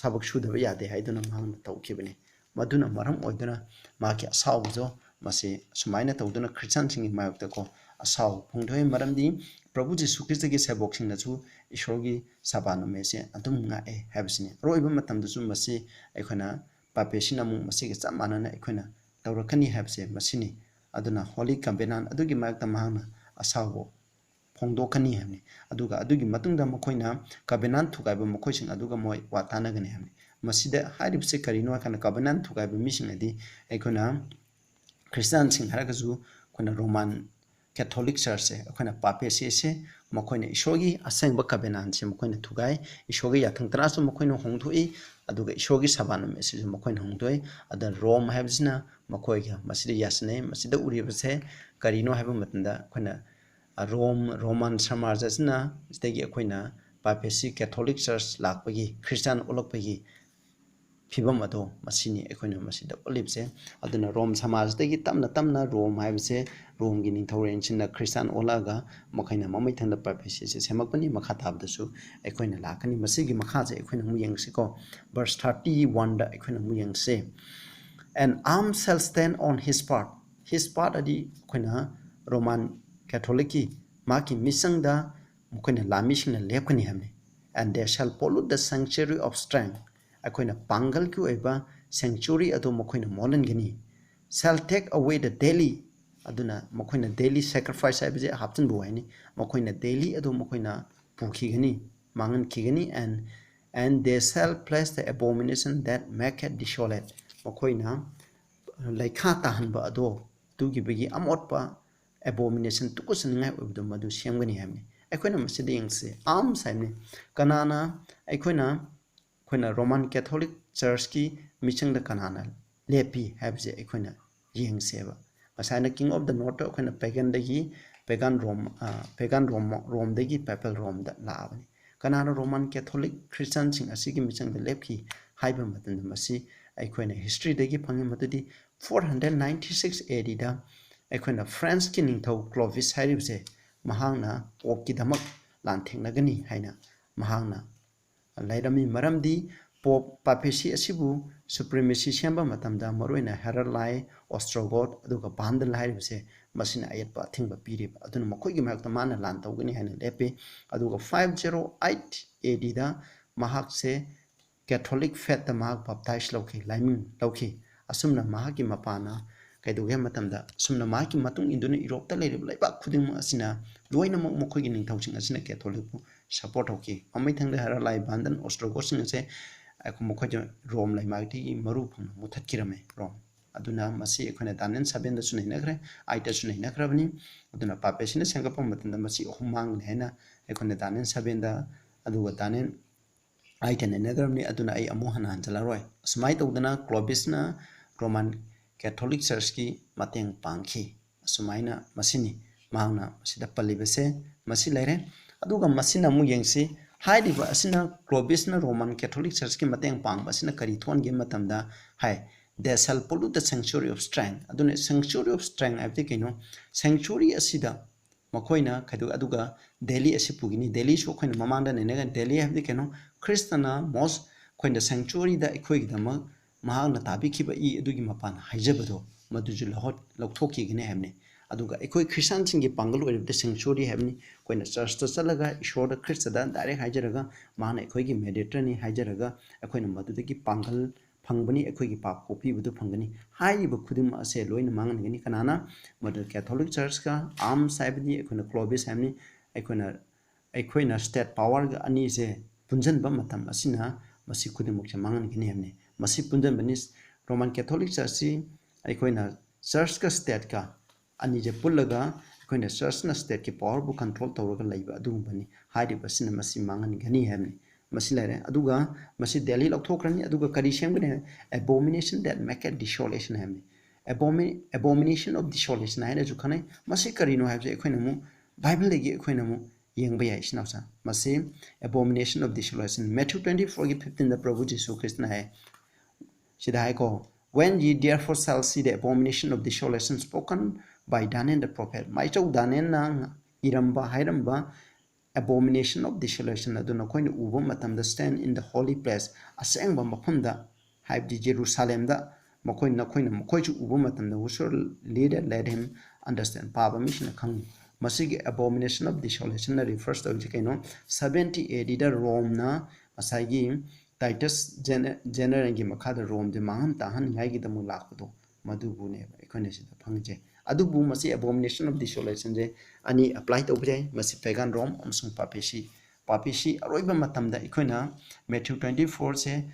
ꯊꯕꯛ ꯁꯨꯗꯕ ꯌꯥꯗꯦ ꯍꯥꯏꯗꯨꯅ ꯃꯍꯥꯛꯅ ꯇꯧꯈꯤꯕꯅꯤ꯫ ꯃꯗꯨꯅ ꯃꯔꯝ ꯑꯣꯏꯗꯨꯅ ꯃꯥꯒꯤ ꯑꯁꯥꯎꯕꯗꯣ ꯃꯁꯤ ꯁꯨꯃꯥꯏꯅ ꯇꯧꯗꯨꯅ ꯈ꯭ꯔꯤꯁꯇꯤꯌꯥꯟꯁꯤꯡꯒꯤ ꯃꯥꯌꯣꯛꯇꯀꯣ ꯑꯁꯥꯎꯕ ꯐꯣꯡꯗꯣꯛꯏ꯫ ꯃꯔꯝꯗꯤ ꯄ꯭ꯔꯚꯨ ꯖꯤꯁꯨ ꯈ꯭ꯔꯤꯁꯇꯒꯤ ꯁꯦꯕꯣꯛꯁꯤꯡꯅꯁꯨ ꯏꯁꯣꯔꯒꯤ ꯁꯕꯥ ꯅꯨꯃꯤꯠꯁꯦ ꯑꯗꯨꯝ ꯉꯥꯛꯑꯦ ꯍꯥꯏꯕꯁꯤꯅꯤ꯫ ꯑꯔꯣꯏꯕ ꯃꯇꯝꯗꯁꯨ ꯃꯁꯤ ꯑꯩꯈꯣꯏꯅ ꯄꯥꯄꯤꯁꯤꯅ ꯑꯃꯨꯛ ꯃꯁꯤꯒ ꯆꯞ ꯃꯥꯟꯅꯅ ꯑꯩꯈꯣꯏꯅ ꯇꯧꯔꯛꯀꯅꯤ ꯍꯥꯏꯕꯁꯦ ꯃꯁꯤꯅꯤ꯫ ꯑꯗꯨꯅ Holy Covenant ꯑꯗꯨꯒꯤ ꯃꯔꯛꯇ ꯃꯍꯥꯛꯅ ꯑꯁꯥꯎꯕ ꯐꯣꯡꯗꯣꯛꯀꯅꯤ ꯍꯥꯏꯕꯅꯤ꯫ ꯑꯗꯨꯒ ꯑꯗꯨꯒꯤ ꯃꯇꯨꯡꯗ ꯃꯈꯣꯏꯅ covenant ꯊꯨꯒꯥꯏꯕ ꯃꯈꯣꯏꯁꯤꯡ ꯑꯗꯨꯒ ꯃꯣꯏ ꯋꯥ ꯇꯥꯟꯅꯒꯅꯤ ꯍꯥꯏꯕꯅꯤ꯫ ꯃꯁꯤꯗ ꯍꯥꯏꯔꯤꯕꯁꯤ ꯀꯔꯤꯅꯣ ꯍꯥꯏ ꯀꯥꯟꯗ, covenant ꯊꯨꯒꯥꯏꯕ ꯃꯤꯁꯤꯡ ꯑꯗꯤ ꯑꯩꯈꯣꯏꯅ ꯈ꯭ꯔꯤꯁꯇꯤꯌꯥꯟꯁꯤꯡ ꯍꯥꯏꯔꯒꯁꯨ ꯑꯩꯈꯣꯏꯅ Roman Catholic Churchꯁꯦ, ꯑꯩꯈꯣꯏꯅ Papacyꯁꯦ, ꯃꯈꯣꯏꯅ ꯏꯁꯣꯔꯒꯤ ꯑꯁꯦꯡꯕ covenantꯁꯦ ꯃꯈꯣꯏꯅ ꯊꯨꯒꯥꯏ, ꯏꯁꯣꯔꯒꯤ ꯌꯥꯊꯪ ꯇꯔꯥꯁꯨ ꯃꯈꯣꯏꯅ ꯍꯣꯡꯗꯣꯛꯏ, ꯑꯗꯨꯒ ꯏꯁꯣꯔꯒꯤ ꯁꯕꯥꯅꯨꯝ ꯑꯁꯤꯁꯨ ꯃꯈꯣꯏꯅ ꯍꯣꯡꯗꯣꯛꯏ꯫ ꯑꯗꯨꯅ ꯔꯣꯝ ꯍꯥꯏꯕꯁꯤꯅ ꯃꯈꯣꯏꯒ ꯃꯁꯤꯗ ꯌꯥꯁꯤꯟꯅꯩ꯫ ꯃꯁꯤꯗ ꯎꯔꯤꯕꯁꯦ ꯀꯔꯤꯅꯣ ꯍꯥꯏꯕ ꯃꯇꯝꯗ, ꯑꯩꯈꯣꯏꯅ ꯔꯣꯝ, ꯔꯣꯃꯥꯟ ꯁꯃꯥꯖ ꯑꯁꯤꯅ ꯁꯤꯗꯒꯤ ꯑꯩꯈꯣꯏꯅ Papacy, Catholic Church ꯂꯥꯛꯄꯒꯤ, ꯈ꯭ꯔꯤꯁꯇꯥꯟ ꯑꯣꯜꯂꯛꯄꯒꯤ ꯐꯤꯕꯝ ꯑꯗꯣ ꯃꯁꯤꯅꯤ ꯑꯩꯈꯣꯏꯅ ꯃꯁꯤꯗ ꯎꯠꯂꯤꯕꯁꯦ꯫ ꯑꯗꯨꯅ ꯔꯣꯝ ꯁꯃꯥꯖꯗꯒꯤ ꯇꯞꯅ ꯇꯞꯅ ꯔꯣꯝ ꯍꯥꯏꯕꯁꯦ, ꯔꯣꯝꯒꯤ ꯅꯤꯡꯊꯧꯔꯦꯜꯁꯤꯡꯅ ꯈ꯭ꯔꯤꯁꯇꯥꯟ ꯑꯣꯜꯂꯛꯑꯒ ꯃꯈꯣꯏꯅ ꯃꯃꯩꯊꯪꯗ Papacyꯁꯦ ꯁꯦꯝꯃꯛꯄꯅꯤ꯫ ꯃꯈꯥ ꯇꯥꯕꯗꯁꯨ ꯑꯩꯈꯣꯏꯅ ꯂꯥꯛꯀꯅꯤ꯫ ꯃꯁꯤꯒꯤ ꯃꯈꯥꯁꯦ ꯑꯩꯈꯣꯏꯅ ꯑꯃꯨꯛ ꯌꯦꯡꯁꯤꯀꯣ꯫ Verse thirty oneꯗ ꯑꯩꯈꯣꯏꯅ ꯑꯃꯨꯛ ꯌꯦꯡꯁꯦ꯫ "An arm shall stand on his part." His part ꯑꯗꯤ ꯑꯩꯈꯣꯏꯅ ꯔꯣꯃꯥꯟ ꯀꯦꯊꯣꯂꯤꯛꯀꯤ ꯃꯍꯥꯛꯀꯤ ꯃꯤꯆꯪꯗ ꯃꯈꯣꯏꯅ ꯂꯥꯟꯃꯤꯁꯤꯡꯅ ꯂꯦꯞꯀꯅꯤ ꯍꯥꯏꯕꯅꯤ꯫ "And they shall pollute the sanctuary of strength." ꯑꯩꯈꯣꯏꯅ ꯄꯥꯡꯒꯜꯒꯤ ꯑꯣꯏꯕ sanctuary ꯑꯗꯨ ꯃꯈꯣꯏꯅ ꯃꯣꯠꯍꯟꯒꯅꯤ꯫ "Shall take away the daily," ꯑꯗꯨꯅ ꯃꯈꯣꯏꯅ daily sacrifice ꯍꯥꯏꯕꯁꯦ ꯍꯥꯞꯆꯤꯟꯕ ꯋꯥꯍꯩꯅꯤ꯫ ꯃꯈꯣꯏꯅ daily ꯑꯗꯨ ꯃꯈꯣꯏꯅ ꯄꯨꯈꯤꯒꯅꯤ, ꯃꯥꯡꯍꯟꯈꯤꯒꯅꯤ꯫ "And, and they shall place the abomination that maketh desolate." ꯃꯈꯣꯏꯅ ꯂꯩꯈꯥ ꯇꯥꯍꯟꯕ ꯑꯗꯣ, ꯇꯨꯈꯤꯕꯒꯤ ꯑꯃꯣꯠꯄ, abomination, ꯇꯨꯀꯠꯆꯅꯤꯡꯉꯥꯏ ꯑꯣꯏꯕꯗꯣ ꯃꯗꯨ ꯁꯦꯝꯒꯅꯤ ꯍꯥꯏꯕꯅꯤ꯫ ꯑꯩꯈꯣꯏꯅ ꯃꯁꯤꯗ ꯌꯦꯡꯁꯤ, arms ꯍꯥꯏꯕꯅꯤ꯫ ꯀꯅꯥꯅ, ꯑꯩꯈꯣꯏꯅ, ꯑꯩꯈꯣꯏꯅ ꯔꯣꯃꯥꯟ ꯀꯦꯊꯣꯂꯤꯛ ꯆꯔꯆꯀꯤ ꯃꯤꯆꯪꯗ ꯀꯅꯥꯅ ꯂꯦꯞꯄꯤ ꯍꯥꯏꯕꯁꯦ ꯑꯩꯈꯣꯏꯅ ꯌꯦꯡꯁꯦꯕ꯫ ꯉꯁꯥꯏꯅ King of the Northꯇ ꯑꯩꯈꯣꯏꯅ paganꯗꯒꯤ, pagan ꯔꯣꯝ, ꯑ, pagan ꯔꯣꯝ, ꯔꯣꯝꯗꯒꯤ papal ꯔꯣꯝꯗ ꯂꯥꯛꯑꯕꯅꯤ꯫ ꯀꯅꯥꯅ ꯔꯣꯃꯥꯟ ꯀꯦꯊꯣꯂꯤꯛ ꯈ꯭ꯔꯤꯁꯇꯥꯟꯁꯤꯡ ꯑꯁꯤꯒꯤ ꯃꯤꯆꯪꯗ ꯂꯦꯞꯈꯤ ꯍꯥꯏꯕ ꯃꯇꯝꯗ, ꯃꯁꯤ ꯑꯩꯈꯣꯏꯅ historyꯗꯒꯤ ꯐꯪꯉꯤ꯫ ꯃꯗꯨꯗꯤ four hundred ninety six ADꯗ ꯑꯩꯈꯣꯏꯅ Franceꯀꯤ ꯅꯤꯡꯊꯧ Clovis ꯍꯥꯏꯔꯤꯕꯁꯦ, ꯃꯍꯥꯛꯅ Popeꯀꯤꯗꯃꯛ ꯂꯥꯟꯊꯦꯡꯅꯒꯅꯤ ꯍꯥꯏꯅ ꯃꯍꯥꯛꯅ ꯂꯩꯔꯝꯃꯤ꯫ ꯃꯔꯝꯗꯤ Pope, Papacy ꯑꯁꯤꯕꯨ supremacy ꯁꯦꯝꯕ ꯃꯇꯝꯗ ꯃꯔꯨꯑꯣꯏꯅ Heruli, Ostrogoth ꯑꯗꯨꯒ Vandal ꯍꯥꯏꯔꯤꯕꯁꯦ, ꯃꯁꯤꯅ ꯑꯌꯦꯠꯄ ꯑꯊꯤꯡꯕ ꯄꯤꯔꯤꯕ꯫ ꯑꯗꯨꯅ ꯃꯈꯣꯏꯒꯤ ꯃꯥꯌꯣꯛꯇ ꯃꯥꯅ ꯂꯥꯟ ꯇꯧꯒꯅꯤ ꯍꯥꯏꯅ ꯂꯦꯞꯄꯤ꯫ ꯑꯗꯨꯒ five zero eight ADꯗ ꯃꯍꯥꯛꯁꯦ Catholic faithꯇ ꯃꯍꯥꯛ baptize ꯂꯧꯈꯤ, ꯂꯥꯏꯅꯤꯡ ꯂꯧꯈꯤ꯫ ꯑꯁꯨꯝꯅ ꯃꯍꯥꯛꯀꯤ ꯃꯄꯥꯅ ꯀꯩꯗꯧꯒꯦ ꯍꯥꯏꯕ ꯃꯇꯝꯗ, ꯑꯁꯨꯝꯅ ꯃꯍꯥꯛꯀꯤ ꯃꯇꯨꯡ ꯏꯟꯗꯨꯅ Europeꯇ ꯂꯩꯔꯤꯕ ꯂꯩꯕꯥꯛ ꯈꯨꯗꯤꯡꯃꯛ ꯑꯁꯤꯅ ꯂꯣꯏꯅꯃꯛ ꯃꯈꯣꯏꯒꯤ ꯅꯤꯡꯊꯧꯁꯤꯡ ꯑꯁꯤꯅ Catholicꯄꯨ support ꯇꯧꯈꯤ꯫ ꯃꯃꯩꯊꯪꯗ Heruli, Vandal, Ostrogothꯁꯤꯡ ꯑꯁꯦ ꯑꯩꯈꯣꯏ, ꯃꯈꯣꯏꯁꯦ ꯔꯣꯝ ꯂꯩꯃꯥꯏꯗꯒꯤ ꯃꯔꯨ ꯐꯪꯅ ꯃꯨꯊꯠꯈꯤꯔꯝꯃꯦ, ꯔꯣꯝ꯫ ꯑꯗꯨꯅ ꯃꯁꯤ ꯑꯩꯈꯣꯏꯅ ꯗꯥꯅꯤꯌꯦꯜ ꯁꯚꯦꯟꯗꯁꯨ ꯅꯩꯅꯈ꯭ꯔꯦ, ꯑꯩꯠꯇꯁꯨ ꯅꯩꯅꯈ꯭ꯔꯕꯅꯤ꯫ ꯑꯗꯨꯅ ꯄꯥꯄꯤꯁꯤꯅ ꯁꯦꯝꯒꯠꯄ ꯃꯇꯝꯗ ꯃꯁꯤ ꯑꯍꯨꯝ ꯃꯥꯡꯒꯅꯤ ꯍꯥꯏꯅ ꯑꯩꯈꯣꯏꯅ ꯗꯥꯅꯤꯌꯦꯜ ꯁꯚꯦꯟꯗ, ꯑꯗꯨꯒ ꯗꯥꯅꯤꯌꯦꯜ ꯑꯩꯠꯇ ꯅꯩꯅꯈ꯭ꯔꯕꯅꯤ꯫ ꯑꯗꯨꯅ ꯑꯩ ꯑꯃꯨꯛ ꯍꯟꯅ ꯍꯟꯖꯤꯜꯂꯔꯣꯏ꯫ ꯑꯁꯨꯃꯥꯏꯅ ꯇꯧꯗꯅ ꯀ꯭ꯂꯣꯕꯤꯁꯅ ꯔꯣꯃꯥꯟ ꯀꯦꯊꯣꯂꯤꯛ ꯆꯔꯆꯀꯤ ꯃꯇꯦꯡ ꯄꯥꯡꯈꯤ꯫ ꯑꯁꯨꯃꯥꯏꯅ ꯃꯁꯤꯅꯤ ꯃꯍꯥꯛꯅ ꯃꯁꯤꯗ ꯄꯜꯂꯤꯕꯁꯦ꯫ ꯃꯁꯤ ꯂꯩꯔꯦ꯫ ꯑꯗꯨꯒ ꯃꯁꯤꯅ ꯑꯃꯨꯛ ꯌꯦꯡꯁꯤ, ꯍꯥꯏꯔꯤꯕ ꯑꯁꯤꯅ ꯀ꯭ꯂꯣꯕꯤꯁꯅ ꯔꯣꯃꯥꯟ ꯀꯦꯊꯣꯂꯤꯛ ꯆꯔꯆꯀꯤ ꯃꯇꯦꯡ ꯄꯥꯡꯕ ꯑꯁꯤꯅ ꯀꯔꯤ ꯊꯣꯛꯍꯟꯒꯦ ꯃꯇꯝꯗ ꯍꯥꯏ, "They shall pollute the sanctuary of strength"꯫ ꯑꯗꯨꯅ sanctuary of strength ꯍꯥꯏꯕꯗꯤ ꯀꯩꯅꯣ? Sanctuary ꯑꯁꯤꯗ ꯃꯈꯣꯏꯅ ꯀꯩꯗꯧ-, ꯑꯗꯨꯒ ꯗꯦꯜꯂꯤ ꯑꯁꯤ ꯄꯨꯈꯤꯅꯤ꯫ ꯗꯦꯜꯂꯤꯁꯨ ꯑꯩꯈꯣꯏꯅ ꯃꯃꯥꯡꯗ ꯅꯩꯅꯒ, ꯗꯦꯜꯂꯤ ꯍꯥꯏꯕꯗꯤ ꯀꯩꯅꯣ? ꯈ꯭ꯔꯤꯁꯇꯅ ꯃꯣꯁ ꯑꯩꯈꯣꯏꯅ sanctuaryꯗ ꯑꯩꯈꯣꯏꯒꯤꯗꯃꯛ ꯃꯍꯥꯛꯅ ꯇꯥꯕꯤꯈꯤꯕ ꯏ ꯑꯗꯨꯒꯤ ꯃꯄꯥꯟ ꯍꯥꯏꯖꯕꯗꯣ ꯃꯗꯨꯁꯨ ꯂꯧꯍꯣꯠ-, ꯂꯧꯊꯣꯛꯈꯤꯒꯅꯤ ꯍꯥꯏꯕꯅꯤ꯫ ꯑꯗꯨꯒ ꯑꯩꯈꯣꯏ ꯈ꯭ꯔꯤꯁꯇꯥꯟꯁꯤꯡꯒꯤ ꯄꯥꯡꯒꯜ ꯑꯣꯏꯔꯤꯕꯗꯤ sanctuary ꯍꯥꯏꯕꯅꯤ꯫ ꯑꯩꯈꯣꯏꯅ ꯆꯔꯆꯇ ꯆꯠꯂꯒ ꯏꯁꯣꯔꯗ, ꯈ꯭ꯔꯤꯁꯇꯗ direct ꯍꯥꯏꯖꯔꯒ, ꯃꯥꯅ ꯑꯩꯈꯣꯏꯒꯤ mediatorꯅꯤ ꯍꯥꯏꯖꯔꯒ, ꯑꯩꯈꯣꯏꯅ ꯃꯗꯨꯗꯒꯤ ꯄꯥꯡꯒꯜ ꯐꯪꯕꯅꯤ, ꯑꯩꯈꯣꯏꯒꯤ ꯄꯥꯞ ꯀꯣꯛꯄꯤꯕꯗꯨ ꯐꯪꯒꯅꯤ꯫ ꯍꯥꯏꯔꯤꯕ ꯈꯨꯗꯤꯡꯃꯛ ꯑꯁꯦ ꯂꯣꯏꯅ ꯃꯥꯡꯍꯟꯒꯅꯤ꯫ ꯀꯅꯥꯅ? ꯃꯗꯨ ꯀꯦꯊꯣꯂꯤꯛ ꯆꯔꯆꯀ, ꯑꯥꯔꯝꯁ ꯍꯥꯏꯕꯗꯤ ꯑꯩꯈꯣꯏꯅ ꯀ꯭ꯂꯣꯕꯤꯁ ꯍꯥꯏꯕꯅꯤ, ꯑꯩꯈꯣꯏꯅ, ꯑꯩꯈꯣꯏꯅ state powerꯒ ꯑꯅꯤꯁꯦ ꯄꯨꯟꯁꯤꯟꯕ ꯃꯇꯝ ꯑꯁꯤꯅ ꯃꯁꯤ ꯈꯨꯗꯤꯡꯃꯛꯁꯦ ꯃꯥꯡꯍꯟꯒꯅꯤ ꯍꯥꯏꯕꯅꯤ꯫ ꯃꯁꯤ ꯄꯨꯟꯁꯤꯟꯕꯅꯤ꯫ ꯔꯣꯃꯥꯟ ꯀꯦꯊꯣꯂꯤꯛ ꯆꯔꯆꯁꯤ ꯑꯩꯈꯣꯏꯅ ꯆꯔꯆꯀ stateꯀ ꯑꯅꯤꯁꯦ ꯄꯨꯜꯂꯒ ꯑꯩꯈꯣꯏꯅ ꯆꯔꯆꯅ stateꯀꯤ powerꯕꯨ control ꯇꯧꯔꯒ ꯂꯩꯕ ꯑꯗꯨꯒꯨꯝꯕꯅꯤ꯫ ꯍꯥꯏꯔꯤꯕꯁꯤꯅ ꯃꯁꯤ ꯃꯥꯡꯍꯟꯒꯅꯤ ꯍꯥꯏꯕꯅꯤ꯫ ꯃꯁꯤ ꯂꯩꯔꯦ꯫ ꯑꯗꯨꯒ ꯃꯁꯤ ꯗꯦꯜꯂꯤ ꯂꯧꯊꯣꯛꯈ꯭ꯔꯅꯤ꯫ ꯑꯗꯨꯒ ꯀꯔꯤ ꯁꯦꯝꯒꯅꯤ ꯍꯥꯏ? Abomination that maketh desolation ꯍꯥꯏꯕꯅꯤ꯫ Abomi-, abomination of desolation ꯍꯥꯏꯅꯁꯨ ꯈꯪꯅꯩ꯫ ꯃꯁꯤ ꯀꯔꯤꯅꯣ ꯍꯥꯏꯕꯁꯦ ꯑꯩꯈꯣꯏꯅ ꯑꯃꯨꯛ ꯕꯥꯏꯕꯜꯗꯒꯤ ꯑꯩꯈꯣꯏꯅ ꯑꯃꯨꯛ ꯌꯦꯡꯕ ꯌꯥꯏ, ꯏꯆꯤꯟ ꯏꯅꯥꯎꯁꯥ꯫ ꯃꯁꯤ abomination of desolation, Matthew twenty fourꯒꯤ fifteenꯗ ꯄ꯭ꯔꯚꯨ ꯖꯤꯁꯨ ꯈ꯭ꯔꯤꯁꯇꯅ ꯍꯥꯏ, ꯁꯤꯗ ꯍꯥꯏꯀꯣ, "When ye therefore shall see the abomination of desolation spoken by Daniel the prophet", ꯃꯥꯏꯆꯧ ꯗꯥꯅꯤꯌꯦꯜꯅ ꯏꯔꯝꯕ, ꯍꯥꯏꯔꯝꯕ abomination of desolation ꯑꯗꯨ ꯅꯈꯣꯏꯅ ꯎꯕ ꯃꯇꯝꯗ, "Stand in the holy place", ꯑꯁꯦꯡꯕ ꯃꯐꯝꯗ, ꯍꯥꯏꯕꯗꯤ ꯖꯦꯔꯨꯁꯥꯂꯦꯝꯗ, ꯃꯈꯣꯏ, ꯅꯈꯣꯏꯅ ꯃꯈꯣꯏꯁꯨ ꯎꯕ ꯃꯇꯝꯗ, "Whosoever readeth, let him understand", ꯄꯥꯕ ꯃꯤꯁꯤꯅ ꯈꯪꯉꯤ꯫ ꯃꯁꯤꯒꯤ abomination of desolationꯅ refers ꯇꯧꯔꯤꯁꯤ ꯀꯩꯅꯣ? Seventy ADꯗ ꯔꯣꯝꯅ ꯉꯁꯥꯏꯒꯤ ꯇꯥꯏꯇꯁ ꯖꯦꯅ-, ꯖꯦꯅꯔꯦꯜꯒꯤ ꯃꯈꯥꯗ ꯔꯣꯝꯁꯦ ꯃꯥꯡꯍꯟ ꯇꯥꯛꯍꯟꯅꯤꯡꯉꯥꯏꯒꯤꯗꯃꯛ ꯂꯥꯛꯄꯗꯣ, ꯃꯗꯨꯕꯨꯅꯦꯕ ꯑꯩꯈꯣꯏꯅ ꯁꯤꯗ ꯐꯪꯉꯤꯁꯦ꯫ ꯑꯗꯨꯕꯨ ꯃꯁꯤ abomination of desolationꯁꯦ ꯑꯅꯤ apply ꯇꯧꯕ ꯌꯥꯏ꯫ ꯃꯁꯤ pagan Rome ꯑꯃꯁꯨꯡ papacy꯫ Papacy ꯑꯔꯣꯏꯕ ꯃꯇꯝꯗ ꯑꯩꯈꯣꯏꯅ Matthew twenty fourꯁꯦ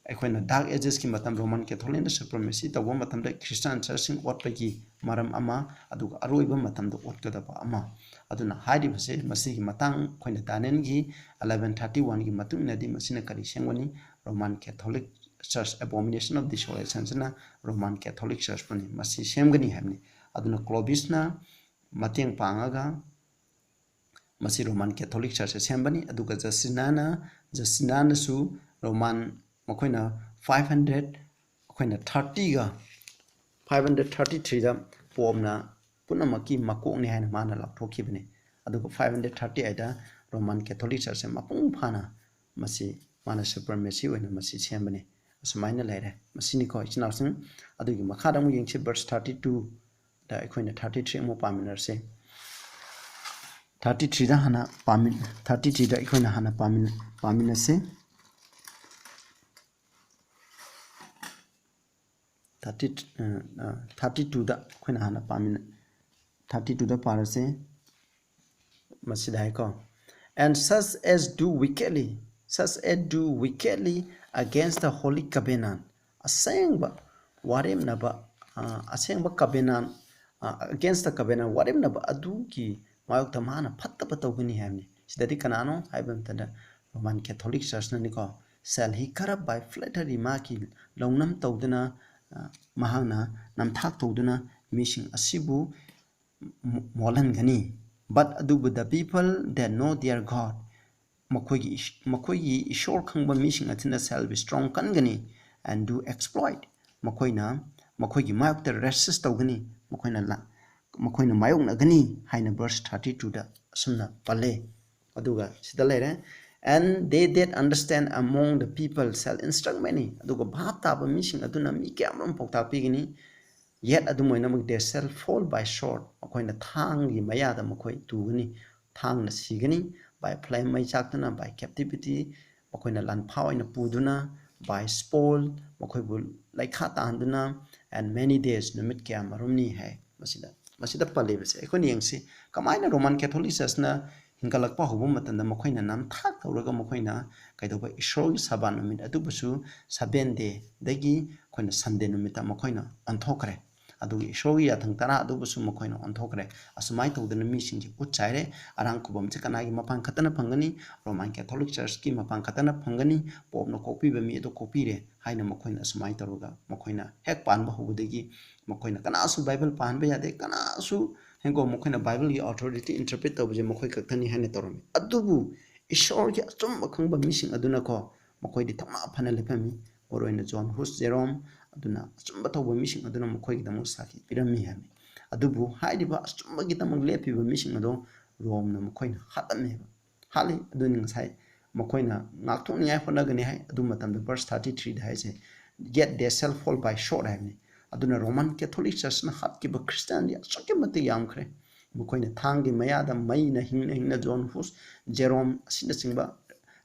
ꯑꯩꯈꯣꯏꯅ Dark Ages ꯀꯤ ꯃꯇꯝ Roman Catholic ꯅ supremacy ꯇꯧꯕ ꯃꯇꯝꯗ Christian church ꯁꯤꯡ ꯑꯣꯠꯄꯒꯤ ꯃꯔꯝ ꯑꯃ, ꯑꯗꯨꯒ ꯑꯔꯣꯏꯕ ꯃꯇꯝꯗ ꯑꯣꯠꯀꯗꯕ ꯑꯃ꯫ ꯑꯗꯨꯅ ꯍꯥꯏꯔꯤꯕꯁꯦ ꯃꯁꯤꯒꯤ ꯃꯇꯥꯡ ꯑꯩꯈꯣꯏꯅ Daniel ꯒꯤ eleven thirty one ꯒꯤ ꯃꯇꯨꯡ ꯏꯟꯅꯗꯤ ꯃꯁꯤꯅ ꯀꯔꯤ ꯁꯦꯝꯒꯅꯤ? Roman Catholic Church, Abomination of Desolation ꯁꯤꯅ Roman Catholic Church ꯄꯨꯅꯤ ꯃꯁꯤ ꯁꯦꯝꯒꯅꯤ ꯍꯥꯏꯕꯅꯤ꯫ ꯑꯗꯨꯅ Clovis ꯅ ꯃꯇꯦꯡ ꯄꯥꯡꯉꯒ ꯃꯁꯤ Roman Catholic Church ꯁꯦꯝꯕꯅꯤ꯫ ꯑꯗꯨꯒ Justina ꯅ, Justina ꯅꯁꯨ Roman, ꯃꯈꯣꯏꯅ five hundred, ꯑꯩꯈꯣꯏꯅ thirty ꯒ five hundred thirty three ꯗ Pope ꯅ ꯄꯨꯝꯅꯃꯛꯀꯤ ꯃꯀꯣꯛꯅꯤ ꯍꯥꯏꯅ ꯃꯥꯅ ꯂꯥꯎꯊꯣꯛꯈꯤꯕꯅꯤ꯫ ꯑꯗꯨꯒ five hundred thirty eight ꯗ Roman Catholic Church ꯁꯦ ꯃꯄꯨꯡ ꯐꯥꯅ ꯃꯁꯤ ꯃꯥꯅ supremacy ꯑꯣꯏꯅ ꯃꯁꯤ ꯁꯦꯝꯕꯅꯤ꯫ ꯑꯁꯨꯃꯥꯏꯅ ꯂꯩꯔꯦ꯫ ꯃꯁꯤꯅꯤꯀꯣ ꯏꯆꯤꯟ ꯏꯅꯥꯎꯁꯤꯡ꯫ ꯑꯗꯨꯒꯤ ꯃꯈꯥꯗ ꯑꯃꯨꯛ ꯌꯦꯡꯁꯤ, verse thirty two ꯗ ꯑꯩꯈꯣꯏꯅ thirty three ꯑꯃꯨꯛ ꯄꯥꯃꯤꯟꯅꯔꯁꯤ꯫ Thirty three ꯗ ꯍꯥꯟꯅ ꯄꯥꯃꯤꯟ-, thirty three ꯗ ꯑꯩꯈꯣꯏꯅ ꯍꯥꯟꯅ ꯄꯥꯃꯤꯟ-, ꯄꯥꯃꯤꯟꯅꯁꯤ꯫ Thirty, ꯑ, ꯑ, thirty two ꯗ ꯑꯩꯈꯣꯏꯅ ꯍꯥꯟꯅ ꯄꯥꯃꯤꯟꯅ-, thirty two ꯗ ꯄꯥꯔꯁꯤ꯫ ꯃꯁꯤꯗ ꯍꯥꯏꯀꯣ, "And such as do wickedly, such as do wickedly against the holy covenant," ꯑꯁꯦꯡꯕ ꯋꯥꯔꯦꯝꯅꯕ, ꯑ, ꯑꯁꯦꯡꯕ covenant, ꯑ, against the covenant, ꯋꯥꯔꯦꯝꯅꯕ ꯑꯗꯨꯒꯤ ꯃꯥꯌꯣꯛꯇ ꯃꯥꯅ ꯐꯠꯇꯕ ꯇꯧꯒꯅꯤ ꯍꯥꯏꯕꯅꯤ꯫ ꯁꯤꯗꯗꯤ ꯀꯅꯥꯅꯣ ꯍꯥꯏꯕ ꯃꯇꯝꯗ Roman Catholic Church ꯅꯅꯤꯀꯣ꯫ "Shall he corrupt by flattery?" ꯃꯍꯥꯛꯀꯤ ꯂꯧꯅꯝ ꯇꯧꯗꯨꯅ, ꯑ, ꯃꯍꯥꯛꯅ ꯅꯝꯊꯥꯛ ꯇꯧꯗꯨꯅ ꯃꯤꯁꯤꯡ ꯑꯁꯤꯕꯨ ꯃꯣ-, ꯃꯣꯜꯍꯟꯒꯅꯤ꯫ But ꯑꯗꯨꯕꯨ the people that know their God, ꯃꯈꯣꯏꯒꯤ ꯏꯁ-, ꯃꯈꯣꯏꯒꯤ ꯏꯁꯣꯔ ꯈꯪꯕ ꯃꯤꯁꯤꯡ ꯑꯁꯤꯅ shall be strong, ꯀꯟꯒꯅꯤ, and do exploit, ꯃꯈꯣꯏꯅ ꯃꯈꯣꯏꯒꯤ ꯃꯥꯌꯣꯛꯇ resist ꯇꯧꯒꯅꯤ, ꯃꯈꯣꯏꯅ ꯂꯥ-, ꯃꯈꯣꯏꯅ ꯃꯥꯌꯣꯛꯅꯒꯅꯤ ꯍꯥꯏꯅ verse thirty two ꯗ ꯑꯁꯨꯝꯅ ꯄꯜꯂꯦ꯫ ꯑꯗꯨꯒ ꯁꯤꯗ ꯂꯩꯔꯦ, "And they that understand among the people shall instruct many," ꯑꯗꯨꯒ ꯚꯥꯞ ꯇꯥꯕ ꯃꯤꯁꯤꯡ ꯑꯗꯨꯅ ꯃꯤ ꯀꯌꯥꯃꯔꯨꯝ ꯄꯥꯎꯇꯥꯛ ꯄꯤꯒꯅꯤ꯫ "Yet ꯑꯗꯨꯝ ꯑꯣꯏꯅꯃꯛ they shall fall by sword," ꯃꯈꯣꯏꯅ ꯊꯥꯡꯒꯤ ꯃꯌꯥꯗ ꯃꯈꯣꯏ ꯇꯨꯒꯅꯤ, ꯊꯥꯡꯅ ꯁꯤꯒꯅꯤ, "by flame," ꯃꯩ ꯆꯥꯛꯇꯨꯅ, "by captivity," ꯃꯈꯣꯏꯅ ꯂꯥꯟꯐꯥ ꯑꯣꯏꯅ ꯄꯨꯗꯨꯅ, "by spoil," ꯃꯈꯣꯏꯕꯨ ꯂꯩꯈꯥ ꯇꯥꯍꯟꯗꯨꯅ, "and many days," ꯅꯨꯃꯤꯠ ꯀꯌꯥ ꯃꯔꯨꯝꯅꯤ ꯍꯥꯏ꯫ ꯃꯁꯤꯗ, ꯃꯁꯤꯗ ꯄꯜꯂꯤꯕꯁꯦ ꯑꯩꯈꯣꯏꯅ ꯌꯦꯡꯁꯤ, ꯀꯃꯥꯏꯅ Roman Catholic Church ꯅ ꯍꯤꯡꯒꯠꯂꯛꯄ ꯍꯧꯕ ꯃꯇꯝꯗ ꯃꯈꯣꯏꯅ ꯅꯝꯊꯥꯛ ꯇꯧꯔꯒ ꯃꯈꯣꯏꯅ ꯀꯩꯗꯧꯕ, ꯏꯁꯣꯔꯒꯤ ꯁꯕꯥꯠ ꯅꯨꯃꯤꯠ ꯑꯗꯨꯕꯨꯁꯨ Seven Day ꯗꯒꯤ ꯑꯩꯈꯣꯏꯅ Sunday ꯅꯨꯃꯤꯠꯇ ꯃꯈꯣꯏꯅ ꯑꯣꯟꯊꯣꯛꯈ꯭ꯔꯦ꯫ ꯑꯗꯨꯒ ꯏꯁꯣꯔꯒꯤ ꯌꯥꯊꯪ ꯇꯔꯥ ꯑꯗꯨꯕꯨꯁꯨ ꯃꯈꯣꯏꯅ ꯑꯣꯟꯊꯣꯛꯈ꯭ꯔꯦ꯫ ꯑꯁꯨꯃꯥꯏꯅ ꯇꯧꯗꯅ ꯃꯤꯁꯤꯡꯁꯦ ꯎꯠ ꯆꯥꯏꯔꯦ꯫ ꯑꯔꯥꯡ ꯈꯨꯕꯝꯁꯦ ꯀꯅꯥꯒꯤ ꯃꯄꯥꯟ ꯈꯛꯇꯅ ꯐꯪꯒꯅꯤ? Roman Catholic Church ꯀꯤ ꯃꯄꯥꯟ ꯈꯛꯇꯅ ꯐꯪꯒꯅꯤ꯫ ꯄꯣꯞꯅ ꯀꯣꯛꯄꯤꯕ ꯃꯤ ꯑꯗꯨ ꯀꯣꯛꯄꯤꯔꯦ ꯍꯥꯏꯅ ꯃꯈꯣꯏꯅ ꯑꯁꯨꯃꯥꯏꯅ ꯇꯧꯔꯒ ꯃꯈꯣꯏꯅ ꯍꯦꯛ ꯄꯥꯟꯕ ꯍꯧꯕꯗꯒꯤ ꯃꯈꯣꯏꯅ ꯀꯅꯥꯁꯨ Bible ꯄꯥꯍꯟꯕ ꯌꯥꯗꯦ, ꯀꯅꯥꯁꯨ ꯍꯦꯡꯀꯣ ꯃꯈꯣꯏꯅ Bible ꯒꯤ authority interpret ꯇꯧꯕꯁꯦ ꯃꯈꯣꯏ ꯈꯛꯇꯅꯤ ꯍꯥꯏꯅ ꯇꯧꯔꯝꯃꯤ꯫ ꯑꯗꯨꯕꯨ ꯏꯁꯣꯔꯒꯤ ꯑꯆꯨꯝꯕ ꯈꯪꯕ ꯃꯤꯁꯤꯡ ꯑꯗꯨꯅꯀꯣ ꯃꯈꯣꯏꯗꯤ ꯊꯧꯅꯥ ꯐꯅ ꯂꯦꯞꯄꯝꯃꯤ꯫ ꯃꯔꯨꯑꯣꯏꯅ John Hus, Jerome ꯑꯗꯨꯅ ꯑꯆꯨꯝꯕ ꯇꯧꯕ ꯃꯤꯁꯤꯡ ꯑꯗꯨꯅ ꯃꯈꯣꯏꯒꯤꯗꯃꯛ ꯁꯥꯈꯤ ꯄꯤꯔꯝꯃꯤ ꯍꯥꯏꯕꯅꯤ꯫ ꯑꯗꯨꯕꯨ ꯍꯥꯏꯔꯤꯕ ꯑꯆꯨꯝꯕꯒꯤꯗꯃꯛ ꯂꯦꯞꯄꯤꯕ ꯃꯤꯁꯤꯡ ꯑꯗꯣ ꯔꯣꯝꯅ ꯃꯈꯣꯏꯅ ꯍꯥꯠꯂꯝꯃꯦꯕ꯫ ꯍꯥꯠꯂꯤ꯫ ꯑꯗꯨꯅꯤ ꯉꯁꯥꯏ ꯃꯈꯣꯏꯅ ꯉꯥꯛꯊꯣꯛꯅꯤꯡꯉꯥꯏ ꯍꯣꯠꯅꯒꯅꯤ ꯍꯥꯏ꯫ ꯑꯗꯨ ꯃꯇꯝꯗ verse thirty three ꯗ ꯍꯥꯏꯁꯦ, "Yet they shall fall by sword" ꯍꯥꯏꯕꯅꯤ꯫ ꯑꯗꯨꯅ Roman Catholic Church ꯅ ꯍꯥꯠꯈꯤꯕ Christian ꯗꯤ ꯑꯁꯨꯛꯀꯤ ꯃꯇꯤꯛ ꯌꯥꯝꯈ꯭ꯔꯦ꯫ ꯃꯈꯣꯏꯅ ꯊꯥꯡꯒꯤ ꯃꯌꯥꯗ ꯃꯩꯅ ꯍꯤꯡꯅ ꯍꯤꯡꯅ John Hus, Jerome ꯑꯁꯤꯅꯆꯤꯡꯕ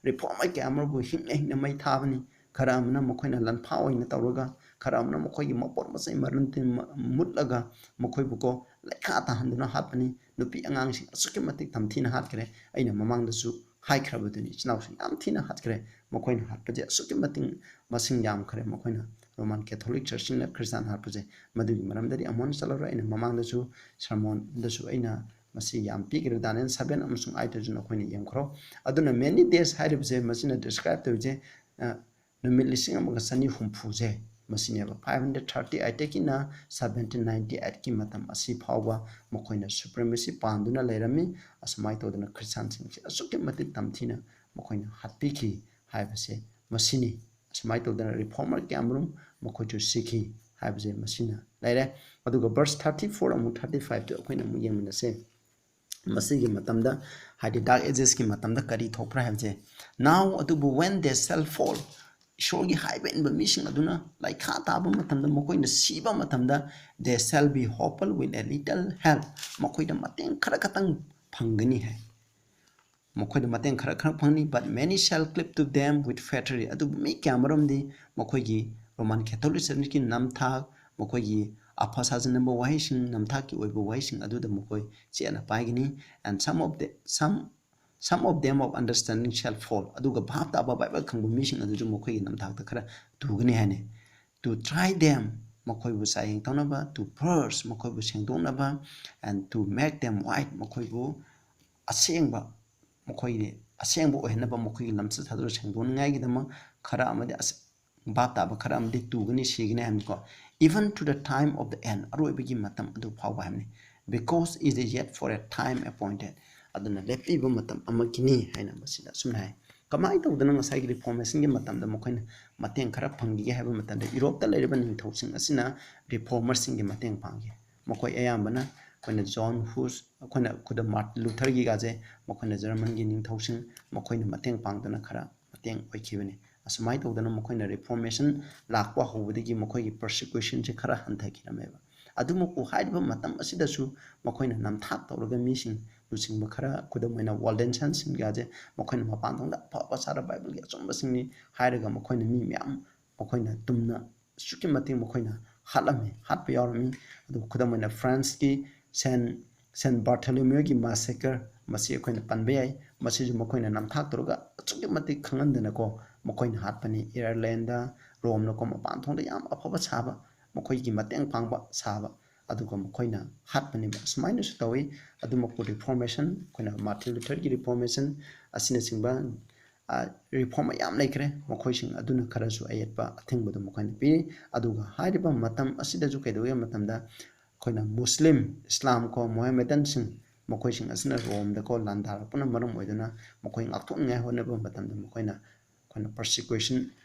reformer ꯀꯌꯥ ꯑꯃꯕꯨ ꯍꯤꯡꯅ ꯍꯤꯡꯅ ꯃꯩ ꯊꯥꯕꯅꯤ꯫ ꯈꯔ ꯑꯃꯅ ꯃꯈꯣꯏꯅ ꯂꯟꯐꯥ ꯑꯣꯏꯅ ꯇꯧꯔꯒ, ꯈꯔ ꯑꯃꯅ ꯃꯈꯣꯏꯒꯤ ꯃꯄꯣꯠ ꯃꯆꯩ ꯃꯔꯟ ꯇꯤꯟ ꯃ-, ꯃꯨꯠꯂꯒ ꯃꯈꯣꯏꯕꯨꯀꯣ ꯂꯩꯈꯥ ꯇꯥꯍꯟꯗꯨꯅ ꯍꯥꯠꯄꯅꯤ꯫ ꯅꯨꯄꯤ ꯑꯉꯥꯡꯁꯤꯡ ꯑꯁꯨꯛꯀꯤ ꯃꯇꯤꯛ ꯇꯝꯊꯤꯅ ꯍꯥꯠꯈ꯭ꯔꯦ꯫ ꯑꯩꯅ ꯃꯃꯥꯡꯗꯁꯨ ꯍꯥꯏꯈ꯭ꯔꯕꯗꯨꯅꯤ, ꯏꯆꯤꯟ ꯏꯅꯥꯎꯁꯤꯡ ꯌꯥꯝ ꯊꯤꯅ ꯍꯥꯠꯈ꯭ꯔꯦ꯫ ꯃꯈꯣꯏꯅ ꯍꯥꯠꯄꯁꯦ ꯑꯁꯨꯛꯀꯤ ꯃꯇꯤꯛ ꯃꯁꯤꯡ ꯌꯥꯝꯈ꯭ꯔꯦ꯫ ꯃꯈꯣꯏꯅ Roman Catholic Church ꯁꯤꯡꯅ Christian ꯍꯥꯠꯄꯁꯦ꯫ ꯃꯗꯨꯒꯤ ꯃꯔꯝꯗꯗꯤ ꯑꯃꯨꯛ ꯍꯟꯅ ꯆꯠꯂꯔꯣꯏ꯫ ꯑꯩꯅ ꯃꯃꯥꯡꯗꯁꯨ sermon ꯗꯁꯨ ꯑꯩꯅ ꯃꯁꯤ ꯌꯥꯝ ꯄꯤꯈ꯭ꯔꯦ꯫ Daniel seven ꯑꯃꯁꯨꯡ eight ꯇꯁꯨ ꯅꯈꯣꯏꯅ ꯌꯦꯡꯈ꯭ꯔꯣ꯫ ꯑꯗꯨꯅ many days ꯍꯥꯏꯔꯤꯕꯁꯦ, ꯃꯁꯤꯅ describe ꯇꯧꯔꯤꯁꯦ, ꯑ, ꯅꯨꯃꯤꯠ ꯂꯤꯁꯤꯡ ꯑꯃꯒ ꯆꯅꯤ ꯍꯨꯝꯐꯨꯁꯦ ꯃꯁꯤꯅꯦꯕ꯫ Five hundred thirty eight ꯇꯒꯤꯅ seventeen ninety eight ꯀꯤ ꯃꯇꯝ ꯑꯁꯤ ꯐꯥꯎꯕ ꯃꯈꯣꯏꯅ supremacy ꯄꯥꯟꯗꯨꯅ ꯂꯩꯔꯝꯃꯤ꯫ ꯑꯁꯨꯃꯥꯏꯅ ꯇꯧꯗꯅ Christian ꯁꯤꯡꯁꯦ ꯑꯁꯨꯛꯀꯤ ꯃꯇꯤꯛ ꯇꯝꯊꯤꯅ ꯃꯈꯣꯏꯅ ꯍꯥꯠꯄꯤꯈꯤ ꯍꯥꯏꯕꯁꯦ ꯃꯁꯤꯅꯤ꯫ ꯑꯁꯨꯃꯥꯏꯅ ꯇꯧꯗꯅ reformer ꯀꯌꯥꯃꯔꯨꯝ ꯃꯈꯣꯏꯁꯨ ꯁꯤꯈꯤ ꯍꯥꯏꯕꯁꯦ ꯃꯁꯤꯅ ꯂꯩꯔꯦ꯫ ꯑꯗꯨꯒ verse thirty four ꯑꯃꯨꯛ thirty five ꯇꯨ ꯑꯩꯈꯣꯏꯅ ꯑꯃꯨꯛ ꯌꯦꯡꯃꯤꯟꯅꯁꯦ꯫ ꯃꯁꯤꯒꯤ ꯃꯇꯝꯗ, ꯍꯥꯏꯗꯤ Dark Ages ꯀꯤ ꯃꯇꯝꯗ ꯀꯔꯤ ꯊꯣꯛꯄ꯭ꯔꯥ ꯍꯥꯏꯕꯁꯦ, "Now" ꯑꯗꯨꯕꯨ "when they shall fall", ꯏꯁꯣꯔꯒꯤ ꯍꯥꯏꯕ ꯏꯟꯕ ꯃꯤꯁꯤꯡ ꯑꯗꯨꯅ ꯂꯩꯈꯥ ꯇꯥꯕ ꯃꯇꯝꯗ, ꯃꯈꯣꯏꯅ ꯁꯤꯕ ꯃꯇꯝꯗ, "they shall be hopeful with a little help", ꯃꯈꯣꯏꯗ ꯃꯇꯦꯡ ꯈꯔ ꯈꯛꯇꯪ ꯐꯪꯒꯅꯤ ꯍꯥꯏ꯫ ꯃꯈꯣꯏꯗ ꯃꯇꯦꯡ ꯈꯔ ꯈꯔ ꯐꯪꯅꯤ꯫ "But many shall cleave to them with flattery", ꯑꯗꯨꯕꯨ ꯃꯤ ꯀꯌꯥꯃꯔꯨꯝꯗꯤ ꯃꯈꯣꯏꯒꯤ Roman Catholic Church ꯀꯤ ꯅꯝꯊꯥꯛ, ꯃꯈꯣꯏꯒꯤ ꯑꯐ ꯁꯥꯖꯤꯟꯅꯕ ꯋꯥꯍꯩꯁꯤꯡ, ꯅꯝꯊꯥꯛꯀꯤ ꯑꯣꯏꯕ ꯋꯥꯍꯩꯁꯤꯡ ꯑꯗꯨꯗ ꯃꯈꯣꯏ ꯆꯦꯠꯅ ꯄꯥꯏꯒꯅꯤ꯫ And some of the, some, some of them of understanding shall fall. ꯑꯗꯨꯒ ꯚꯥꯞ ꯇꯥꯕ ꯕꯥꯏꯕꯜ ꯈꯪꯕ ꯃꯤꯁꯤꯡ ꯑꯗꯨꯁꯨ ꯃꯈꯣꯏꯒꯤ ꯅꯝꯊꯥꯛꯇ ꯈꯔ ꯇꯨꯒꯅꯤ ꯍꯥꯏꯅꯤ꯫ To try them, ꯃꯈꯣꯏꯕꯨ ꯆꯥꯌꯦꯡ ꯇꯧꯅꯕ, to purge, ꯃꯈꯣꯏꯕꯨ ꯁꯦꯡꯗꯣꯛꯅꯕ, and to make them white, ꯃꯈꯣꯏꯕꯨ ꯑꯁꯦꯡꯕ, ꯃꯈꯣꯏꯒꯤ ꯑꯁꯦꯡꯕ ꯑꯣꯏꯍꯟꯅꯕ, ꯃꯈꯣꯏꯒꯤ ꯂꯝꯆꯠ ꯁꯥꯖꯠ ꯁꯦꯡꯗꯣꯛꯅꯤꯡꯉꯥꯏꯒꯤꯗꯃꯛ ꯈꯔ ꯑꯃꯗꯤ ꯑꯁ-, ꯚꯥꯞ ꯇꯥꯕ ꯈꯔ ꯑꯃꯗꯤ ꯇꯨꯒꯅꯤ, ꯁꯤꯒꯅꯤ ꯍꯥꯏꯕꯅꯤꯀꯣ꯫ Even to the time of the end, ꯑꯔꯣꯏꯕꯒꯤ ꯃꯇꯝ ꯑꯗꯨ ꯐꯥꯎꯕ ꯍꯥꯏꯕꯅꯤ꯫ Because it is yet for a time appointed, ꯑꯗꯨꯅ ꯂꯦꯞꯄꯤꯕ ꯃꯇꯝ ꯑꯃꯒꯤꯅꯤ ꯍꯥꯏꯅ ꯃꯁꯤꯗ ꯑꯁꯨꯝꯅ ꯍꯥꯏ꯫ ꯀꯃꯥꯏꯅ ꯇꯧꯗꯅ ꯉꯁꯥꯏꯒꯤ ꯔꯤꯐꯣꯔꯃꯦꯁꯟꯒꯤ ꯃꯇꯝꯗ ꯃꯈꯣꯏꯅ ꯃꯇꯦꯡ ꯈꯔ ꯐꯪꯈꯤꯒꯦ ꯍꯥꯏꯕ ꯃꯇꯝꯗ, ꯌꯨꯔꯣꯞꯇ ꯂꯩꯔꯤꯕ ꯅꯤꯡꯊꯧꯁꯤꯡ ꯑꯁꯤꯅ ꯔꯤꯐꯣꯔꯃꯔꯁꯤꯡꯒꯤ ꯃꯇꯦꯡ ꯄꯥꯡꯈꯤ꯫ ꯃꯈꯣꯏ ꯑꯌꯥꯝꯕꯅ ꯑꯩꯈꯣꯏꯅ ꯖꯣꯟ ꯍꯨꯁ, ꯑꯩꯈꯣꯏꯅ ꯈꯨꯗꯝ ꯃꯥꯔꯇꯤꯟ ꯂꯨꯊꯔꯒꯤꯒꯁꯦ, ꯃꯈꯣꯏꯅ ꯖꯔꯃꯟꯒꯤ ꯅꯤꯡꯊꯧꯁꯤꯡ, ꯃꯈꯣꯏꯅ ꯃꯇꯦꯡ ꯄꯥꯡꯗꯨꯅ ꯈꯔ ꯃꯇꯦꯡ ꯑꯣꯏꯈꯤꯕꯅꯤ꯫ ꯑꯁꯨꯃꯥꯏꯅ ꯇꯧꯗꯅ ꯃꯈꯣꯏꯅ ꯔꯤꯐꯣꯔꯃꯦꯁꯟ ꯂꯥꯛꯄ ꯍꯧꯕꯗꯒꯤ ꯃꯈꯣꯏꯒꯤ ꯄꯔꯁꯤꯀ꯭ꯌꯨꯁꯟꯁꯦ ꯈꯔ ꯍꯟꯊꯈꯤꯔꯝꯃꯦꯕ꯫ ꯑꯗꯨꯃꯛꯄꯨ ꯍꯥꯏꯔꯤꯕ ꯃꯇꯝ ꯑꯁꯤꯗꯁꯨ ꯃꯈꯣꯏꯅ ꯅꯝꯊꯥꯛ ꯇꯧꯔꯒ ꯃꯤꯁꯤꯡ ꯂꯨꯆꯤꯡꯕ ꯈꯔ, ꯈꯨꯗꯝ ꯑꯣꯏꯅ ꯋꯥꯜꯗꯦꯟꯁꯟꯁꯤꯡꯒꯁꯦ ꯃꯈꯣꯏꯅ ꯃꯄꯥꯟ ꯊꯣꯡꯗ ꯑꯐꯕ ꯁꯥꯔ ꯕꯥꯏꯕꯜꯒꯤ ꯑꯆꯨꯝꯕꯁꯤꯡꯅꯤ ꯍꯥꯏꯔꯒ ꯃꯈꯣꯏꯅ ꯃꯤ ꯃꯌꯥꯝ ꯃꯈꯣꯏꯅ ꯇꯨꯝꯅ ꯑꯁꯨꯛꯀꯤ ꯃꯇꯤꯛ ꯃꯈꯣꯏꯅ ꯍꯥꯠꯂꯝꯃꯤ, ꯍꯥꯠꯄ ꯌꯥꯎꯔꯝꯃꯤ꯫ ꯑꯗꯨꯒ ꯈꯨꯗꯝ ꯑꯣꯏꯅ ꯐ꯭ꯔꯥꯟꯁꯀꯤ ꯁꯦꯟ, ꯁꯦꯟ ꯕꯥꯔꯊꯣꯂꯣꯃ꯭ꯌꯨꯒꯤ ꯃꯥꯁꯦꯀꯔ, ꯃꯁꯤ ꯑꯩꯈꯣꯏꯅ ꯄꯟꯕ ꯌꯥꯏ꯫ ꯃꯁꯤꯁꯨ ꯃꯈꯣꯏꯅ ꯅꯝꯊꯥꯛ ꯇꯧꯔꯒ ꯑꯁꯨꯛꯀꯤ ꯃꯇꯤꯛ ꯈꯪꯍꯟꯗꯅꯀꯣ ꯃꯈꯣꯏꯅ ꯍꯥꯠꯄꯅꯤ꯫ ꯑꯥꯌꯔꯂꯦꯟꯗ, ꯔꯣꯝꯅꯀꯣ ꯃꯄꯥꯟ ꯊꯣꯡꯗ ꯌꯥꯝ ꯑꯐꯕ ꯁꯥꯕ, ꯃꯈꯣꯏꯒꯤ ꯃꯇꯦꯡ ꯄꯥꯡꯕ ꯁꯥꯕ, ꯑꯗꯨꯒ ꯃꯈꯣꯏꯅ ꯍꯥꯠꯄꯅꯦꯕ꯫ ꯑꯁꯨꯃꯥꯏꯅꯁꯨ ꯇꯧꯏ꯫ ꯑꯗꯨꯃꯛꯄꯨ ꯔꯤꯐꯣꯔꯃꯦꯁꯟ, ꯑꯩꯈꯣꯏꯅ ꯃꯥꯔꯇꯤꯟ ꯂꯨꯊꯔꯒꯤ ꯔꯤꯐꯣꯔꯃꯦꯁꯟ ꯑꯁꯤꯅꯆꯤꯡꯕ, ꯑ, ꯔꯤꯐꯣꯔꯝ ꯃꯌꯥꯝ ꯂꯩꯈ꯭ꯔꯦ꯫ ꯃꯈꯣꯏꯁꯤꯡ ꯑꯗꯨꯅ ꯈꯔꯁꯨ ꯑꯌꯦꯠꯄ ꯑꯊꯤꯡꯕꯗꯨ ꯃꯈꯣꯏꯅ ꯄꯤꯔꯤ꯫ ꯑꯗꯨꯒ ꯍꯥꯏꯔꯤꯕ ꯃꯇꯝ ꯑꯁꯤꯗꯁꯨ ꯀꯩꯗꯧꯏ ꯍꯥꯏꯕ ꯃꯇꯝꯗ ꯑꯩꯈꯣꯏꯅ ꯃꯨꯁꯂꯤꯝ, ꯏꯁꯂꯥꯝ ꯀꯣ, ꯃꯣꯍꯦꯃꯦꯗꯟꯁꯤꯡ, ꯃꯈꯣꯏꯁꯤꯡ ꯑꯁꯤꯅ ꯔꯣꯝꯗꯀꯣ ꯂꯥꯟꯗꯥꯔꯛꯄꯅ ꯃꯔꯝ ꯑꯣꯏꯗꯨꯅ ꯃꯈꯣꯏ ꯉꯥꯛꯊꯣꯛꯅꯤꯡꯉꯥꯏ ꯍꯣꯠꯅꯕ ꯃꯇꯝꯗ ꯃꯈꯣꯏꯅ, ꯑꯩꯈꯣꯏꯅ ꯄꯔꯁꯤꯀ꯭ꯌꯨꯁꯟ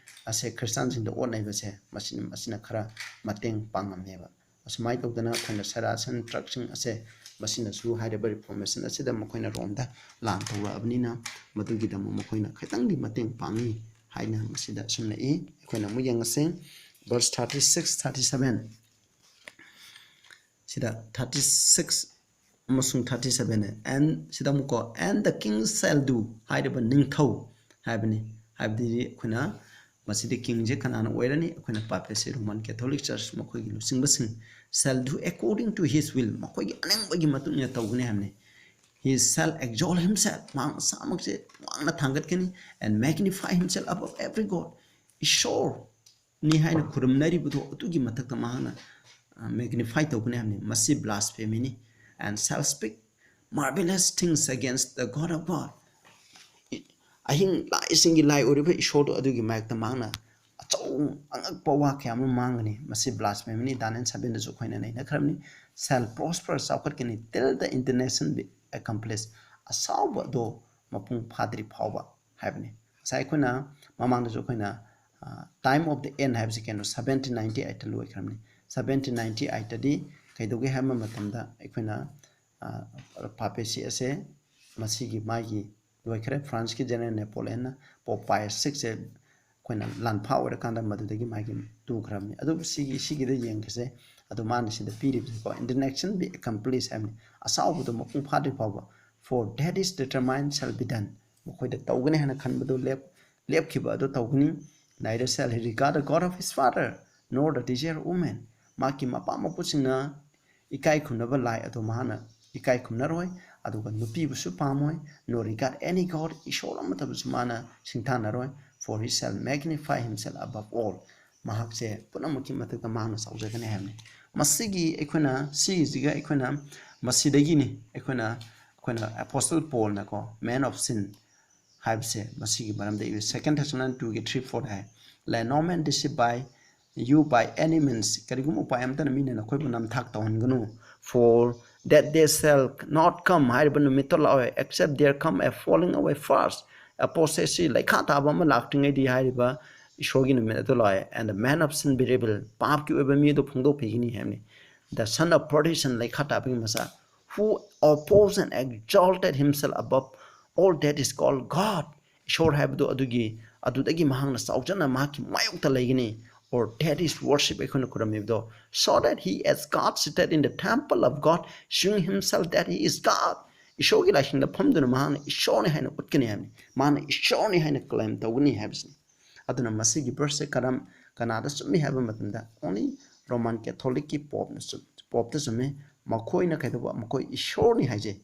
ꯑꯁꯦ ꯈ꯭ꯔꯤꯁꯇꯥꯟꯁꯤꯡꯗ ꯑꯣꯠꯅꯩꯕꯁꯦ ꯃꯁꯤꯅ, ꯃꯁꯤꯅ ꯈꯔ ꯃꯇꯦꯡ ꯄꯥꯡꯉꯝꯃꯦꯕ꯫ ꯑꯁꯨꯃꯥꯏꯅ ꯇꯧꯗꯅ ꯑꯩꯈꯣꯏꯅ ꯁꯦꯔꯥꯁꯟ ꯇ꯭ꯔꯛꯁꯤꯡ ꯑꯁꯦ ꯃꯁꯤꯅꯁꯨ ꯍꯥꯏꯔꯤꯕ ꯔꯤꯐꯣꯔꯃꯦꯁꯟ ꯑꯁꯤꯗ ꯃꯈꯣꯏꯅ ꯔꯣꯝꯗ ꯂꯥꯟ ꯇꯧꯔꯛꯑꯕꯅꯤꯅ ꯃꯗꯨꯒꯤꯗꯃꯛ ꯃꯈꯣꯏꯅ ꯈꯤꯇꯪꯗꯤ ꯃꯇꯦꯡ ꯄꯥꯡꯉꯤ ꯍꯥꯏꯅ ꯃꯁꯤꯗ ꯑꯁꯨꯝꯅ ꯏ꯫ ꯑꯩꯈꯣꯏꯅ ꯑꯃꯨꯛ ꯌꯦꯡꯉꯁꯤ, verse thirty six, thirty seven꯫ ꯁꯤꯗ thirty six ꯑꯃꯁꯨꯡ thirty seven, and ꯁꯤꯗ ꯑꯃꯨꯛꯀꯣ, "And the king shall do", ꯍꯥꯏꯔꯤꯕ ꯅꯤꯡꯊꯧ ꯍꯥꯏꯕꯅꯤ, ꯍꯥꯏꯕꯗꯤ ꯑꯩꯈꯣꯏꯅ ꯃꯁꯤꯗꯤ ꯀꯤꯡꯁꯦ ꯀꯅꯥꯅ ꯑꯣꯏꯔꯅꯤ? ꯑꯩꯈꯣꯏꯅ ꯄꯥꯄꯦꯁꯤ Roman Catholic Church, ꯃꯈꯣꯏꯒꯤ ꯂꯨꯆꯤꯡꯕꯁꯤꯡ, shall do according to his will, ꯃꯈꯣꯏꯒꯤ ꯑꯅꯤꯡꯕꯒꯤ ꯃꯇꯨꯡ ꯏꯟꯅ ꯇꯧꯒꯅꯤ ꯍꯥꯏꯕꯅꯤ꯫ He shall exalt himself, ꯃꯍꯥꯛ ꯃꯁꯥꯃꯛꯁꯦ ꯋꯥꯡꯅ ꯊꯥꯡꯒꯠꯀꯅꯤ, and magnify himself above every god, ꯏꯁꯣꯔꯅꯤ ꯍꯥꯏꯅ ꯈꯨꯔꯨꯝꯅꯔꯤꯕꯗꯣ ꯑꯗꯨꯒꯤ ꯃꯊꯛꯇ ꯃꯍꯥꯛꯅ magnify ꯇꯧꯒꯅꯤ ꯍꯥꯏꯕꯅꯤ꯫ ꯃꯁꯤ blasphemyꯅꯤ꯫ And shall speak marvelous things against the God of God, ꯑꯍꯤꯡ ꯂꯥꯏꯁꯤꯡꯒꯤ ꯂꯥꯏ ꯑꯣꯏꯔꯤꯕ ꯏꯁꯣꯔꯗꯣ ꯑꯗꯨꯒꯤ ꯃꯥꯌꯣꯛꯇ ꯃꯍꯥꯛꯅ ꯑꯆꯧ ꯑꯉꯛꯄ ꯋꯥ ꯀꯌꯥ ꯑꯃ ꯉꯥꯡꯒꯅꯤ꯫ ꯃꯁꯤ blasphemyꯅꯤ꯫ Daniel sevenꯗꯁꯨ ꯑꯩꯈꯣꯏꯅ ꯅꯩꯅꯈ꯭ꯔꯕꯅꯤ꯫ Shall prosper, ꯆꯥꯎꯈꯠꯀꯅꯤ, till the indignation be accomplished, ꯑꯁꯥꯎꯕ ꯑꯗꯣ ꯃꯄꯨꯡ ꯐꯥꯗ꯭ꯔꯤ ꯐꯥꯎꯕ ꯍꯥꯏꯕꯅꯤ꯫ ꯉꯁꯥꯏ ꯑꯩꯈꯣꯏꯅ ꯃꯃꯥꯡꯗꯁꯨ ꯑꯩꯈꯣꯏꯅ time of the end ꯍꯥꯏꯕꯁꯤ ꯀꯩꯅꯣ seventeen ninety eightꯇ ꯂꯣꯏꯈ꯭ꯔꯕꯅꯤ꯫ Seventeen ninety eightꯇꯗꯤ ꯀꯩꯗꯧꯒꯦ ꯍꯥꯏꯕ ꯃꯇꯝꯗ ꯑꯩꯈꯣꯏꯅ ꯄꯥꯄꯦꯁꯤ ꯑꯁꯦ ꯃꯁꯤꯒꯤ ꯃꯥꯒꯤ ꯂꯣꯏꯈ꯭ꯔꯦ꯫ Franceꯀꯤ General Napoleonꯅ Pope Pius sixꯁꯦ ꯑꯩꯈꯣꯏꯅ ꯂꯥꯟꯐꯥ ꯑꯣꯏꯔꯀꯥꯟꯗ ꯃꯗꯨꯗꯒꯤ ꯃꯥꯒꯤ ꯇꯨꯈ꯭ꯔꯕꯅꯤ꯫ ꯑꯗꯨꯕꯨ ꯁꯤꯒꯤ ꯁꯤꯒꯤꯗ ꯌꯦꯡꯈꯤꯁꯦ꯫ ꯑꯗꯨ ꯃꯥꯅ ꯁꯤꯗ ꯄꯤꯔꯤꯕꯁꯦꯀꯣ, indignation be accomplished ꯍꯥꯏꯕꯅꯤ꯫ ꯑꯁꯥꯎꯕꯗꯣ ꯃꯄꯨꯡ ꯐꯥꯗ꯭ꯔꯤ ꯐꯥꯎꯕ, for that is determined shall be done, ꯃꯈꯣꯏꯗ ꯇꯧꯒꯅꯤ ꯍꯥꯏꯅ ꯈꯟꯕꯗꯣ ꯂꯦꯞ ꯂꯦꯞꯈꯤꯕ ꯑꯗꯨ ꯇꯧꯒꯅꯤ꯫ Neither shall he regard the God of his father, nor the desire of woman, ꯃꯍꯥꯛꯀꯤ ꯃꯄꯥ ꯃꯄꯨꯁꯤꯡꯅ ꯏꯀꯥꯏ ꯈꯨꯝꯅꯕ ꯂꯥꯏ ꯑꯗꯨ ꯃꯍꯥꯛꯅ ꯏꯀꯥꯏ ꯈꯨꯝꯅꯔꯣꯏ, ꯑꯗꯨꯒ ꯅꯨꯄꯤꯕꯨꯁꯨ ꯄꯥꯝꯃꯣꯏ, nor regard any god, ꯏꯁꯣꯔ ꯑꯃꯠꯇꯕꯨꯁꯨ ꯃꯥꯅ ꯁꯤꯡꯊꯥꯅꯔꯣꯏ꯫ For he shall magnify himself above all, ꯃꯍꯥꯛꯁꯦ ꯄꯨꯝꯅꯃꯛꯀꯤ ꯃꯊꯛꯇ ꯃꯍꯥꯛꯅ ꯆꯥꯎꯖꯒꯅꯤ ꯍꯥꯏꯕꯅꯤ꯫ ꯃꯁꯤꯒꯤ ꯑꯩꯈꯣꯏꯅ ꯁꯤꯒꯤꯁꯤꯒ ꯑꯩꯈꯣꯏꯅ ꯃꯁꯤꯗꯒꯤꯅꯤ ꯑꯩꯈꯣꯏꯅ ꯑꯩꯈꯣꯏꯅ Apostle Paulꯅꯀꯣ, man of sin ꯍꯥꯏꯕꯁꯦ ꯃꯁꯤꯒꯤ ꯃꯔꯝꯗ ꯏꯕ꯫ Second Thessalonians twoꯒꯤ three four high, Let no man deceive by you by any means, ꯀꯔꯤꯒꯨꯝꯕ ꯎꯄꯥꯏ ꯑꯃꯠꯇꯅ ꯃꯤꯅ ꯅꯈꯣꯏꯕꯨ ꯅꯝꯊꯥꯛ ꯇꯧꯍꯟꯒꯅꯨ꯫ For that day shall not come, ꯍꯥꯏꯔꯤꯕ ꯅꯨꯃꯤꯠꯇꯣ ꯂꯥꯛꯑꯣꯏ, except there come a falling away first, apostasy, ꯂꯩꯈꯥ ꯇꯥꯕ ꯑꯃ ꯂꯥꯛꯇ꯭ꯔꯤꯉꯩꯗꯤ ꯍꯥꯏꯔꯤꯕ ꯏꯁꯣꯔꯒꯤ ꯅꯨꯃꯤꯠ ꯑꯗꯨ ꯂꯥꯛꯑꯣꯏ, and the man of sin be revealed, ꯄꯥꯞꯀꯤ ꯑꯣꯏꯕ ꯃꯤ ꯑꯗꯨ ꯐꯣꯡꯗꯣꯛꯄꯤꯒꯅꯤ ꯍꯥꯏꯕꯅꯤ꯫ The son of perdition, ꯂꯩꯈꯥ ꯇꯥꯕꯒꯤ ꯃꯆꯥ, who opposed and exalted himself above all that is called God, ꯏꯁꯣꯔ ꯍꯥꯏꯕꯗꯣ ꯑꯗꯨꯒꯤ ꯑꯗꯨꯗꯒꯤ ꯃꯍꯥꯛꯅ ꯆꯥꯎꯖꯅ ꯃꯍꯥꯛꯀꯤ ꯃꯥꯌꯣꯛꯇ ꯂꯩꯒꯅꯤ꯫ Or that is worship, ꯑꯩꯈꯣꯏꯅ ꯈꯨꯔꯝꯃꯤꯕꯗꯣ, so that he as God sitteth in the temple of God, shewing himself that he is God, ꯏꯁꯣꯔꯒꯤ ꯂꯥꯏꯁꯪꯗ ꯐꯝꯗꯨꯅ ꯃꯍꯥꯛꯅ ꯏꯁꯣꯔꯅꯤ ꯍꯥꯏꯅ ꯎꯠꯀꯅꯤ ꯍꯥꯏꯕꯅꯤ꯫ ꯃꯥꯅ ꯏꯁꯣꯔꯅꯤ ꯍꯥꯏꯅ claim ꯇꯧꯒꯅꯤ ꯍꯥꯏꯕꯁꯤꯅꯤ꯫ ꯑꯗꯨꯅ ꯃꯁꯤꯒꯤ verseꯁꯦ ꯀꯔꯝ ꯀꯅꯥꯗ ꯆꯨꯝꯃꯤ ꯍꯥꯏꯕ ꯃꯇꯝꯗ only Roman Catholicꯀꯤ Popeꯅ ꯆꯨꯝ Popeꯇ ꯆꯨꯝꯃꯤ꯫ ꯃꯈꯣꯏꯅ ꯀꯩꯗꯧꯕ? ꯃꯈꯣꯏ ꯏꯁꯣꯔꯅꯤ ꯍꯥꯏꯖꯩ꯫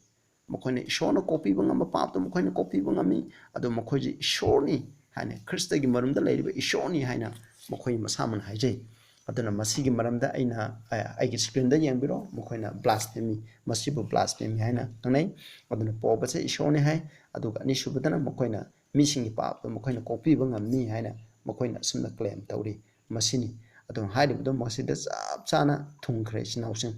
ꯃꯈꯣꯏꯅ ꯏꯁꯣꯔꯅ ꯀꯣꯛꯄꯤꯕ ꯉꯝꯕ ꯄꯥꯞꯇꯣ ꯃꯈꯣꯏꯅ ꯀꯣꯛꯄꯤꯕ ꯉꯝꯃꯤ꯫ ꯑꯗꯣ ꯃꯈꯣꯏꯁꯦ ꯏꯁꯣꯔꯅꯤ ꯍꯥꯏꯅ, ꯈ꯭ꯔꯤꯁꯇꯒꯤ ꯃꯔꯨꯝꯗ ꯂꯩꯔꯤꯕ ꯏꯁꯣꯔꯅꯤ ꯍꯥꯏꯅ ꯃꯈꯣꯏ ꯃꯁꯥꯃꯛꯅ ꯍꯥꯏꯖꯩ꯫ ꯑꯗꯨꯅ ꯃꯁꯤꯒꯤ ꯃꯔꯝꯗ ꯑꯩꯅ, ꯑ, ꯑꯩꯒꯤ screenꯗ ꯌꯦꯡꯕꯤꯔꯣ, ꯃꯈꯣꯏꯅ blasphemy, ꯃꯁꯤꯕꯨ blasphemy ꯍꯥꯏꯅ ꯈꯪꯅꯩ꯫ ꯑꯗꯨꯅ Pope ꯑꯁꯦ ꯏꯁꯣꯔꯅꯤ ꯍꯥꯏ꯫ ꯑꯗꯨꯒ ꯑꯅꯤꯁꯨꯕꯗꯅ ꯃꯈꯣꯏꯅ ꯃꯤꯁꯤꯡꯒꯤ ꯄꯥꯞꯇꯣ ꯃꯈꯣꯏꯅ ꯀꯣꯛꯄꯤꯕ ꯉꯝꯅꯤ ꯍꯥꯏꯅ ꯃꯈꯣꯏꯅ ꯑꯁꯨꯝꯅ claim ꯇꯧꯔꯤ꯫ ꯃꯁꯤꯅꯤ꯫ ꯑꯗꯨꯅ ꯍꯥꯏꯔꯤꯕꯗꯣ ꯃꯁꯤꯗ ꯆꯞ ꯆꯥꯅ ꯊꯨꯡꯈ꯭ꯔꯦ, ꯏꯆꯤꯟ ꯏꯅꯥꯎꯁꯤꯡ꯫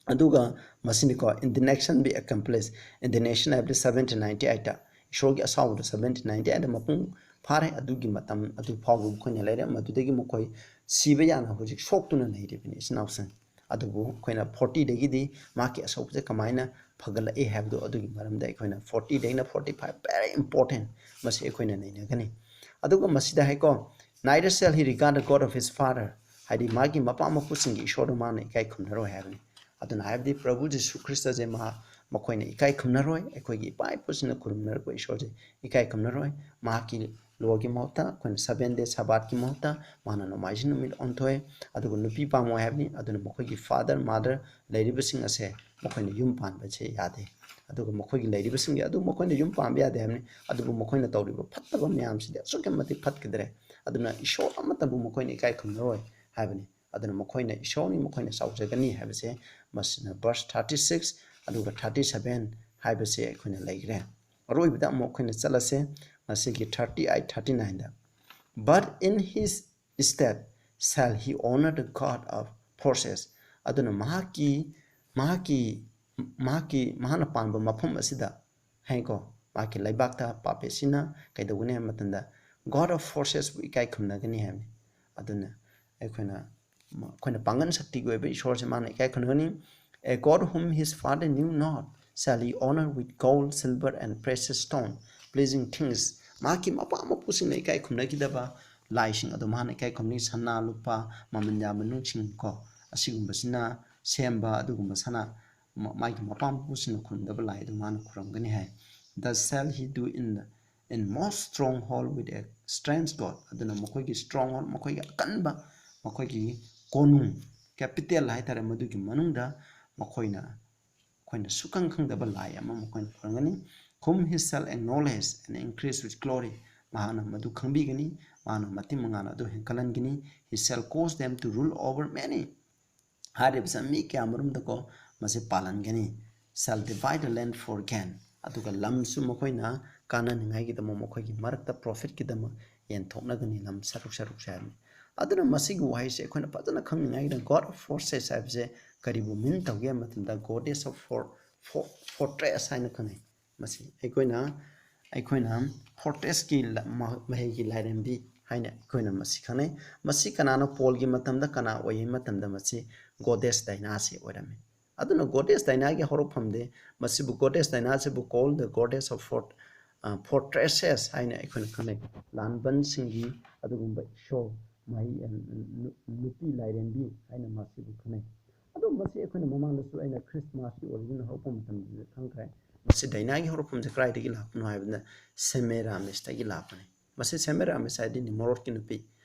ꯑꯗꯨꯒ ꯃꯁꯤꯅꯤꯀꯣ, "Indignation be accomplished, indignation" ꯍꯥꯏꯕꯗꯤ seventeen ninety eight ꯏꯁꯣꯔꯒꯤ ꯑꯁꯥꯎꯕꯗ seventeen ninety eight ꯃꯄꯨꯡ ꯐꯥꯔꯦ꯫ ꯑꯗꯨꯒꯤ ꯃꯇꯝ ꯑꯗꯨ ꯐꯥꯎꯕ ꯃꯈꯣꯏꯅ ꯂꯩꯔꯦ꯫ ꯃꯗꯨꯗꯒꯤ ꯃꯈꯣꯏ ꯁꯤꯕ ꯌꯥꯅ ꯍꯧꯖꯤꯛ ꯁꯣꯛꯇꯨꯅ ꯂꯩꯔꯤꯕꯅꯤ, ꯏꯆꯤꯟ ꯏꯅꯥꯎꯁꯤꯡ꯫ ꯑꯗꯨꯕꯨ ꯑꯩꯈꯣꯏꯅ fortyꯗꯒꯤꯗꯤ ꯃꯍꯥꯛꯀꯤ ꯑꯁꯣꯛꯄꯁꯦ ꯀꯃꯥꯏꯅ ꯐꯒꯠꯂꯛꯏ ꯍꯥꯏꯕꯗꯣ, ꯑꯗꯨꯒꯤ ꯃꯔꯝꯗ ꯑꯩꯈꯣꯏꯅ fortyꯗꯒꯤꯅ forty five, very important, ꯃꯁꯤ ꯑꯩꯈꯣꯏꯅ ꯅꯩꯅꯒꯅꯤ꯫ ꯑꯗꯨꯒ ꯃꯁꯤꯗ ꯍꯥꯏꯀꯣ, "Neither shall he regard the God of his father", ꯍꯥꯏꯗꯤ ꯃꯥꯒꯤ ꯃꯄꯥ ꯃꯄꯨꯁꯤꯡꯒꯤ ꯏꯁꯣꯔꯗꯨ ꯃꯥꯅ ꯏꯀꯥꯏ ꯈꯨꯝꯅꯔꯣꯏ ꯍꯥꯏꯕꯅꯤ꯫ ꯑꯗꯨꯅ ꯍꯥꯏꯕꯗꯤ ꯄ꯭ꯔꯚꯨ ꯖꯤꯁꯨ ꯈ꯭ꯔꯤꯁꯇꯁꯦ ꯃꯍꯥꯛ, ꯃꯈꯣꯏꯅ ꯏꯀꯥꯏ ꯈꯨꯝꯅꯔꯣꯏ꯫ ꯑꯩꯈꯣꯏꯒꯤ ꯏꯄꯥ ꯏꯄꯨꯁꯤꯡꯅ ꯈꯨꯔꯨꯝꯅꯔꯛꯄ ꯏꯁꯣꯔꯁꯦ ꯏꯀꯥꯏ ꯈꯨꯝꯅꯔꯣꯏ꯫ ꯃꯍꯥꯛꯀꯤ ꯂꯣꯒꯤ ꯃꯍꯨꯠꯇ ꯑꯩꯈꯣꯏꯅ seven day Sabbathꯀꯤ ꯃꯍꯨꯠꯇ ꯃꯥꯅ ꯅꯣꯡꯃꯥꯏꯖꯤꯡ ꯅꯨꯃꯤꯠ ꯑꯣꯟꯊꯣꯛꯑꯦ꯫ ꯑꯗꯨꯒ ꯅꯨꯄꯤ ꯄꯥꯝꯃꯣꯏ ꯍꯥꯏꯕꯅꯤ꯫ ꯑꯗꯨꯅ ꯃꯈꯣꯏꯒꯤ father mother ꯂꯩꯔꯤꯕꯁꯤꯡ ꯑꯁꯦ ꯃꯈꯣꯏꯅ ꯌꯨꯝ ꯄꯥꯟꯕꯁꯦ ꯌꯥꯗꯦ꯫ ꯑꯗꯨꯒ ꯃꯈꯣꯏꯒꯤ ꯂꯩꯔꯤꯕꯁꯤꯡꯒꯤ ꯑꯗꯨ ꯃꯈꯣꯏꯅ ꯌꯨꯝ ꯄꯥꯟꯕ ꯌꯥꯗꯦ ꯍꯥꯏꯕꯅꯤ꯫ ꯑꯗꯨꯕꯨ ꯃꯈꯣꯏꯅ ꯇꯧꯔꯤꯕ ꯐꯠꯇꯕ ꯃꯌꯥꯝꯁꯤꯗꯤ ꯑꯁꯨꯛꯀꯤ ꯃꯇꯤꯛ ꯐꯠꯈꯤꯗ꯭ꯔꯦ꯫ ꯑꯗꯨꯅ ꯏꯁꯣꯔ ꯑꯃꯠꯇꯕꯨ ꯃꯈꯣꯏꯅ ꯏꯀꯥꯏ ꯈꯨꯝꯅꯔꯣꯏ ꯍꯥꯏꯕꯅꯤ꯫ ꯑꯗꯨꯅ ꯃꯈꯣꯏꯅ ꯏꯁꯣꯔꯅꯤ, ꯃꯈꯣꯏꯅ ꯆꯥꯎꯖꯒꯅꯤ ꯍꯥꯏꯕꯁꯦ ꯃꯁꯤꯅ verse thirty six ꯑꯗꯨꯒ thirty seven ꯍꯥꯏꯕꯁꯦ ꯑꯩꯈꯣꯏꯅ ꯂꯩꯈ꯭ꯔꯦ꯫ ꯑꯔꯣꯏꯕꯗ ꯑꯃꯨꯛ ꯑꯩꯈꯣꯏꯅ ꯆꯠꯂꯁꯦ, ꯃꯁꯤꯒꯤ thirty eight, thirty nine the, "But in his stead shall he honor the God of forces", ꯑꯗꯨꯅ ꯃꯍꯥꯛꯀꯤ, ꯃꯍꯥꯛꯀꯤ, ꯃꯍꯥꯛꯀꯤ, ꯃꯍꯥꯛꯅ ꯄꯥꯟꯕ ꯃꯐꯝ ꯑꯁꯤꯗ ꯍꯥꯏꯀꯣ, ꯃꯍꯥꯛꯀꯤ ꯂꯩꯕꯥꯛꯇ ꯄꯥꯄꯦꯁꯤꯅ ꯀꯩꯗꯧꯒꯅꯤ ꯍꯥꯏꯕ ꯃꯇꯝꯗ God of forcesꯄꯨ ꯏꯀꯥꯏ ꯈꯨꯝꯅꯒꯅꯤ ꯍꯥꯏꯕꯅꯤ꯫ ꯑꯗꯨꯅ ꯑꯩꯈꯣꯏꯅ, ꯑꯩꯈꯣꯏꯅ ꯄꯥꯡꯒꯜ ꯁꯛꯇꯤꯒꯤ ꯑꯣꯏꯕ ꯏꯁꯣꯔꯁꯦ ꯃꯥꯅ ꯏꯀꯥꯏ ꯈꯨꯝꯅꯒꯅꯤ꯫ "A God whom his father knew not shall he honor with gold, silver and precious stone, pleasing things", ꯃꯍꯥꯛꯀꯤ ꯃꯄꯥ ꯃꯄꯨꯁꯤꯡꯅ ꯏꯀꯥꯏ ꯈꯨꯝꯅꯈꯤꯗꯕ ꯂꯥꯏꯁꯤꯡ ꯑꯗꯣ ꯃꯥꯅ ꯏꯀꯥꯏ ꯈꯨꯝꯅꯩ꯫ ꯁꯅꯥ, ꯂꯨꯄꯥ, ꯃꯃꯜ ꯌꯥꯝꯕ ꯅꯨꯡꯁꯤꯡ ꯀꯣ, ꯑꯁꯤꯒꯨꯝꯕꯁꯤꯅ ꯁꯦꯝꯕ ꯑꯗꯨꯒꯨꯝꯕ ꯁꯅꯥ, ꯃ-, ꯃꯥꯒꯤ ꯃꯄꯥ ꯃꯄꯨꯁꯤꯡꯅ ꯈꯨꯔꯨꯝꯗꯕ ꯂꯥꯏ ꯑꯗꯨ ꯃꯥꯅ ꯈꯨꯔꯨꯝꯒꯅꯤ ꯍꯥꯏ꯫ "Thus shall he do in the, inmost stronghold with a strange God, ꯑꯗꯨꯅ ꯃꯈꯣꯏꯒꯤ stronghold, ꯃꯈꯣꯏꯒꯤ ꯑꯀꯟꯕ, ꯃꯈꯣꯏꯒꯤ ꯀꯣꯅꯨꯡ, capital ꯍꯥꯏꯇꯥꯔꯦ, ꯃꯗꯨꯒꯤ ꯃꯅꯨꯡꯗ ꯃꯈꯣꯏꯅ, ꯑꯩꯈꯣꯏꯅ ꯁꯨꯈꯪ ꯈꯪꯗꯕ ꯂꯥꯏ ꯑꯃ ꯃꯈꯣꯏꯅ ꯈꯨꯔꯨꯝꯒꯅꯤ꯫ Whom he shall acknowledge and increase with glory, ꯃꯍꯥꯛꯅ ꯃꯗꯨ ꯈꯪꯕꯤꯒꯅꯤ, ꯃꯍꯥꯛꯅ ꯃꯇꯤꯛ ꯃꯉꯥꯅ ꯑꯗꯨ ꯍꯦꯟꯒꯠꯍꯟꯒꯅꯤ꯫ He shall cause them to rule over many, ꯍꯥꯏꯔꯤꯕꯁꯦ ꯃꯤ ꯀꯌꯥ ꯃꯔꯨꯝꯗꯀꯣ ꯃꯁꯤ ꯄꯥꯜꯍꯟꯒꯅꯤ꯫ Shall divide the land for gain, ꯑꯗꯨꯒ ꯂꯝꯁꯨ ꯃꯈꯣꯏꯅ ꯀꯥꯟꯅꯅꯤꯡꯉꯥꯏꯒꯤꯗꯃꯛ ꯃꯈꯣꯏꯒꯤ ꯃꯔꯛꯇ profitꯀꯤꯗꯃꯛ ꯌꯦꯟꯊꯣꯛꯅꯒꯅꯤ, ꯂꯝ ꯁꯔꯨꯛ ꯁꯔꯨꯛꯁꯦ ꯍꯥꯏꯕꯅꯤ꯫ ꯑꯗꯨꯅ ꯃꯁꯤꯒꯤ ꯋꯥꯍꯩꯁꯦ ꯑꯩꯈꯣꯏꯅ ꯐꯖꯅ ꯈꯪꯅꯤꯡꯉꯥꯏꯒꯤꯗꯃꯛ God of forces ꯍꯥꯏꯕꯁꯦ ꯀꯔꯤꯕꯨ mean ꯇꯧꯒꯦ ꯍꯥꯏꯕ ꯃꯇꯝꯗ goddess of for, for, fortress ꯍꯥꯏꯅ ꯈꯪꯅꯩ꯫ ꯃꯁꯤ ꯑꯩꯈꯣꯏꯅ, ꯑꯩꯈꯣꯏꯅ fortressꯀꯤ ꯂ-, ꯃ-, ꯃꯍꯩꯒꯤ ꯂꯥꯏꯔꯦꯝꯕꯤ ꯍꯥꯏꯅ ꯑꯩꯈꯣꯏꯅ ꯃꯁꯤ ꯈꯪꯅꯩ꯫ ꯃꯁꯤ ꯀꯅꯥꯅꯣ? ꯄꯣꯜꯒꯤ ꯃꯇꯝꯗ ꯀꯅꯥ ꯑꯣꯏ ꯍꯥꯏꯕ ꯃꯇꯝꯗ ꯃꯁꯤ goddess Dianaꯁꯤ ꯑꯣꯏꯔꯝꯃꯤ꯫ ꯑꯗꯨꯅ goddess Dianaꯒꯤ ꯍꯧꯔꯛꯐꯝꯗꯤ ꯃꯁꯤꯕꯨ, goddess Dianaꯁꯤꯕꯨ called the goddess of fort-, ꯑ, fortresses ꯍꯥꯏꯅ ꯑꯩꯈꯣꯏꯅ ꯈꯪꯅꯩ꯫ ꯂꯥꯟꯕꯟꯁꯤꯡꯒꯤ ꯑꯗꯨꯒꯨꯝꯕ ꯏꯁꯣꯔ, ꯃꯍꯩ, ꯑ, ꯅꯨ-, ꯅꯨꯄꯤ ꯂꯥꯏꯔꯦꯝꯕꯤ ꯍꯥꯏꯅ ꯃꯁꯤꯕꯨ ꯈꯪꯅꯩ꯫ ꯑꯗꯣ ꯃꯁꯤ ꯑꯩꯈꯣꯏꯅ ꯃꯃꯥꯡꯗꯁꯨ ꯑꯩꯅ Christmasꯀꯤ origin ꯍꯧꯔꯛꯄ ꯃꯇꯝꯗ ꯈꯪꯈ꯭ꯔꯦ꯫ ꯃꯁꯤ Dianaꯒꯤ ꯍꯧꯔꯛꯐꯝꯁꯦ ꯀꯗꯥꯏꯗꯒꯤ ꯂꯥꯛꯄꯅꯣ ꯍꯥꯏꯕꯗ Semiramisꯇꯒꯤ ꯂꯥꯛꯄꯅꯤ꯫ ꯃꯁꯤ Semiramisꯍꯥꯏꯗꯤ Nimrodꯀꯤ ꯅꯨꯄꯤ꯫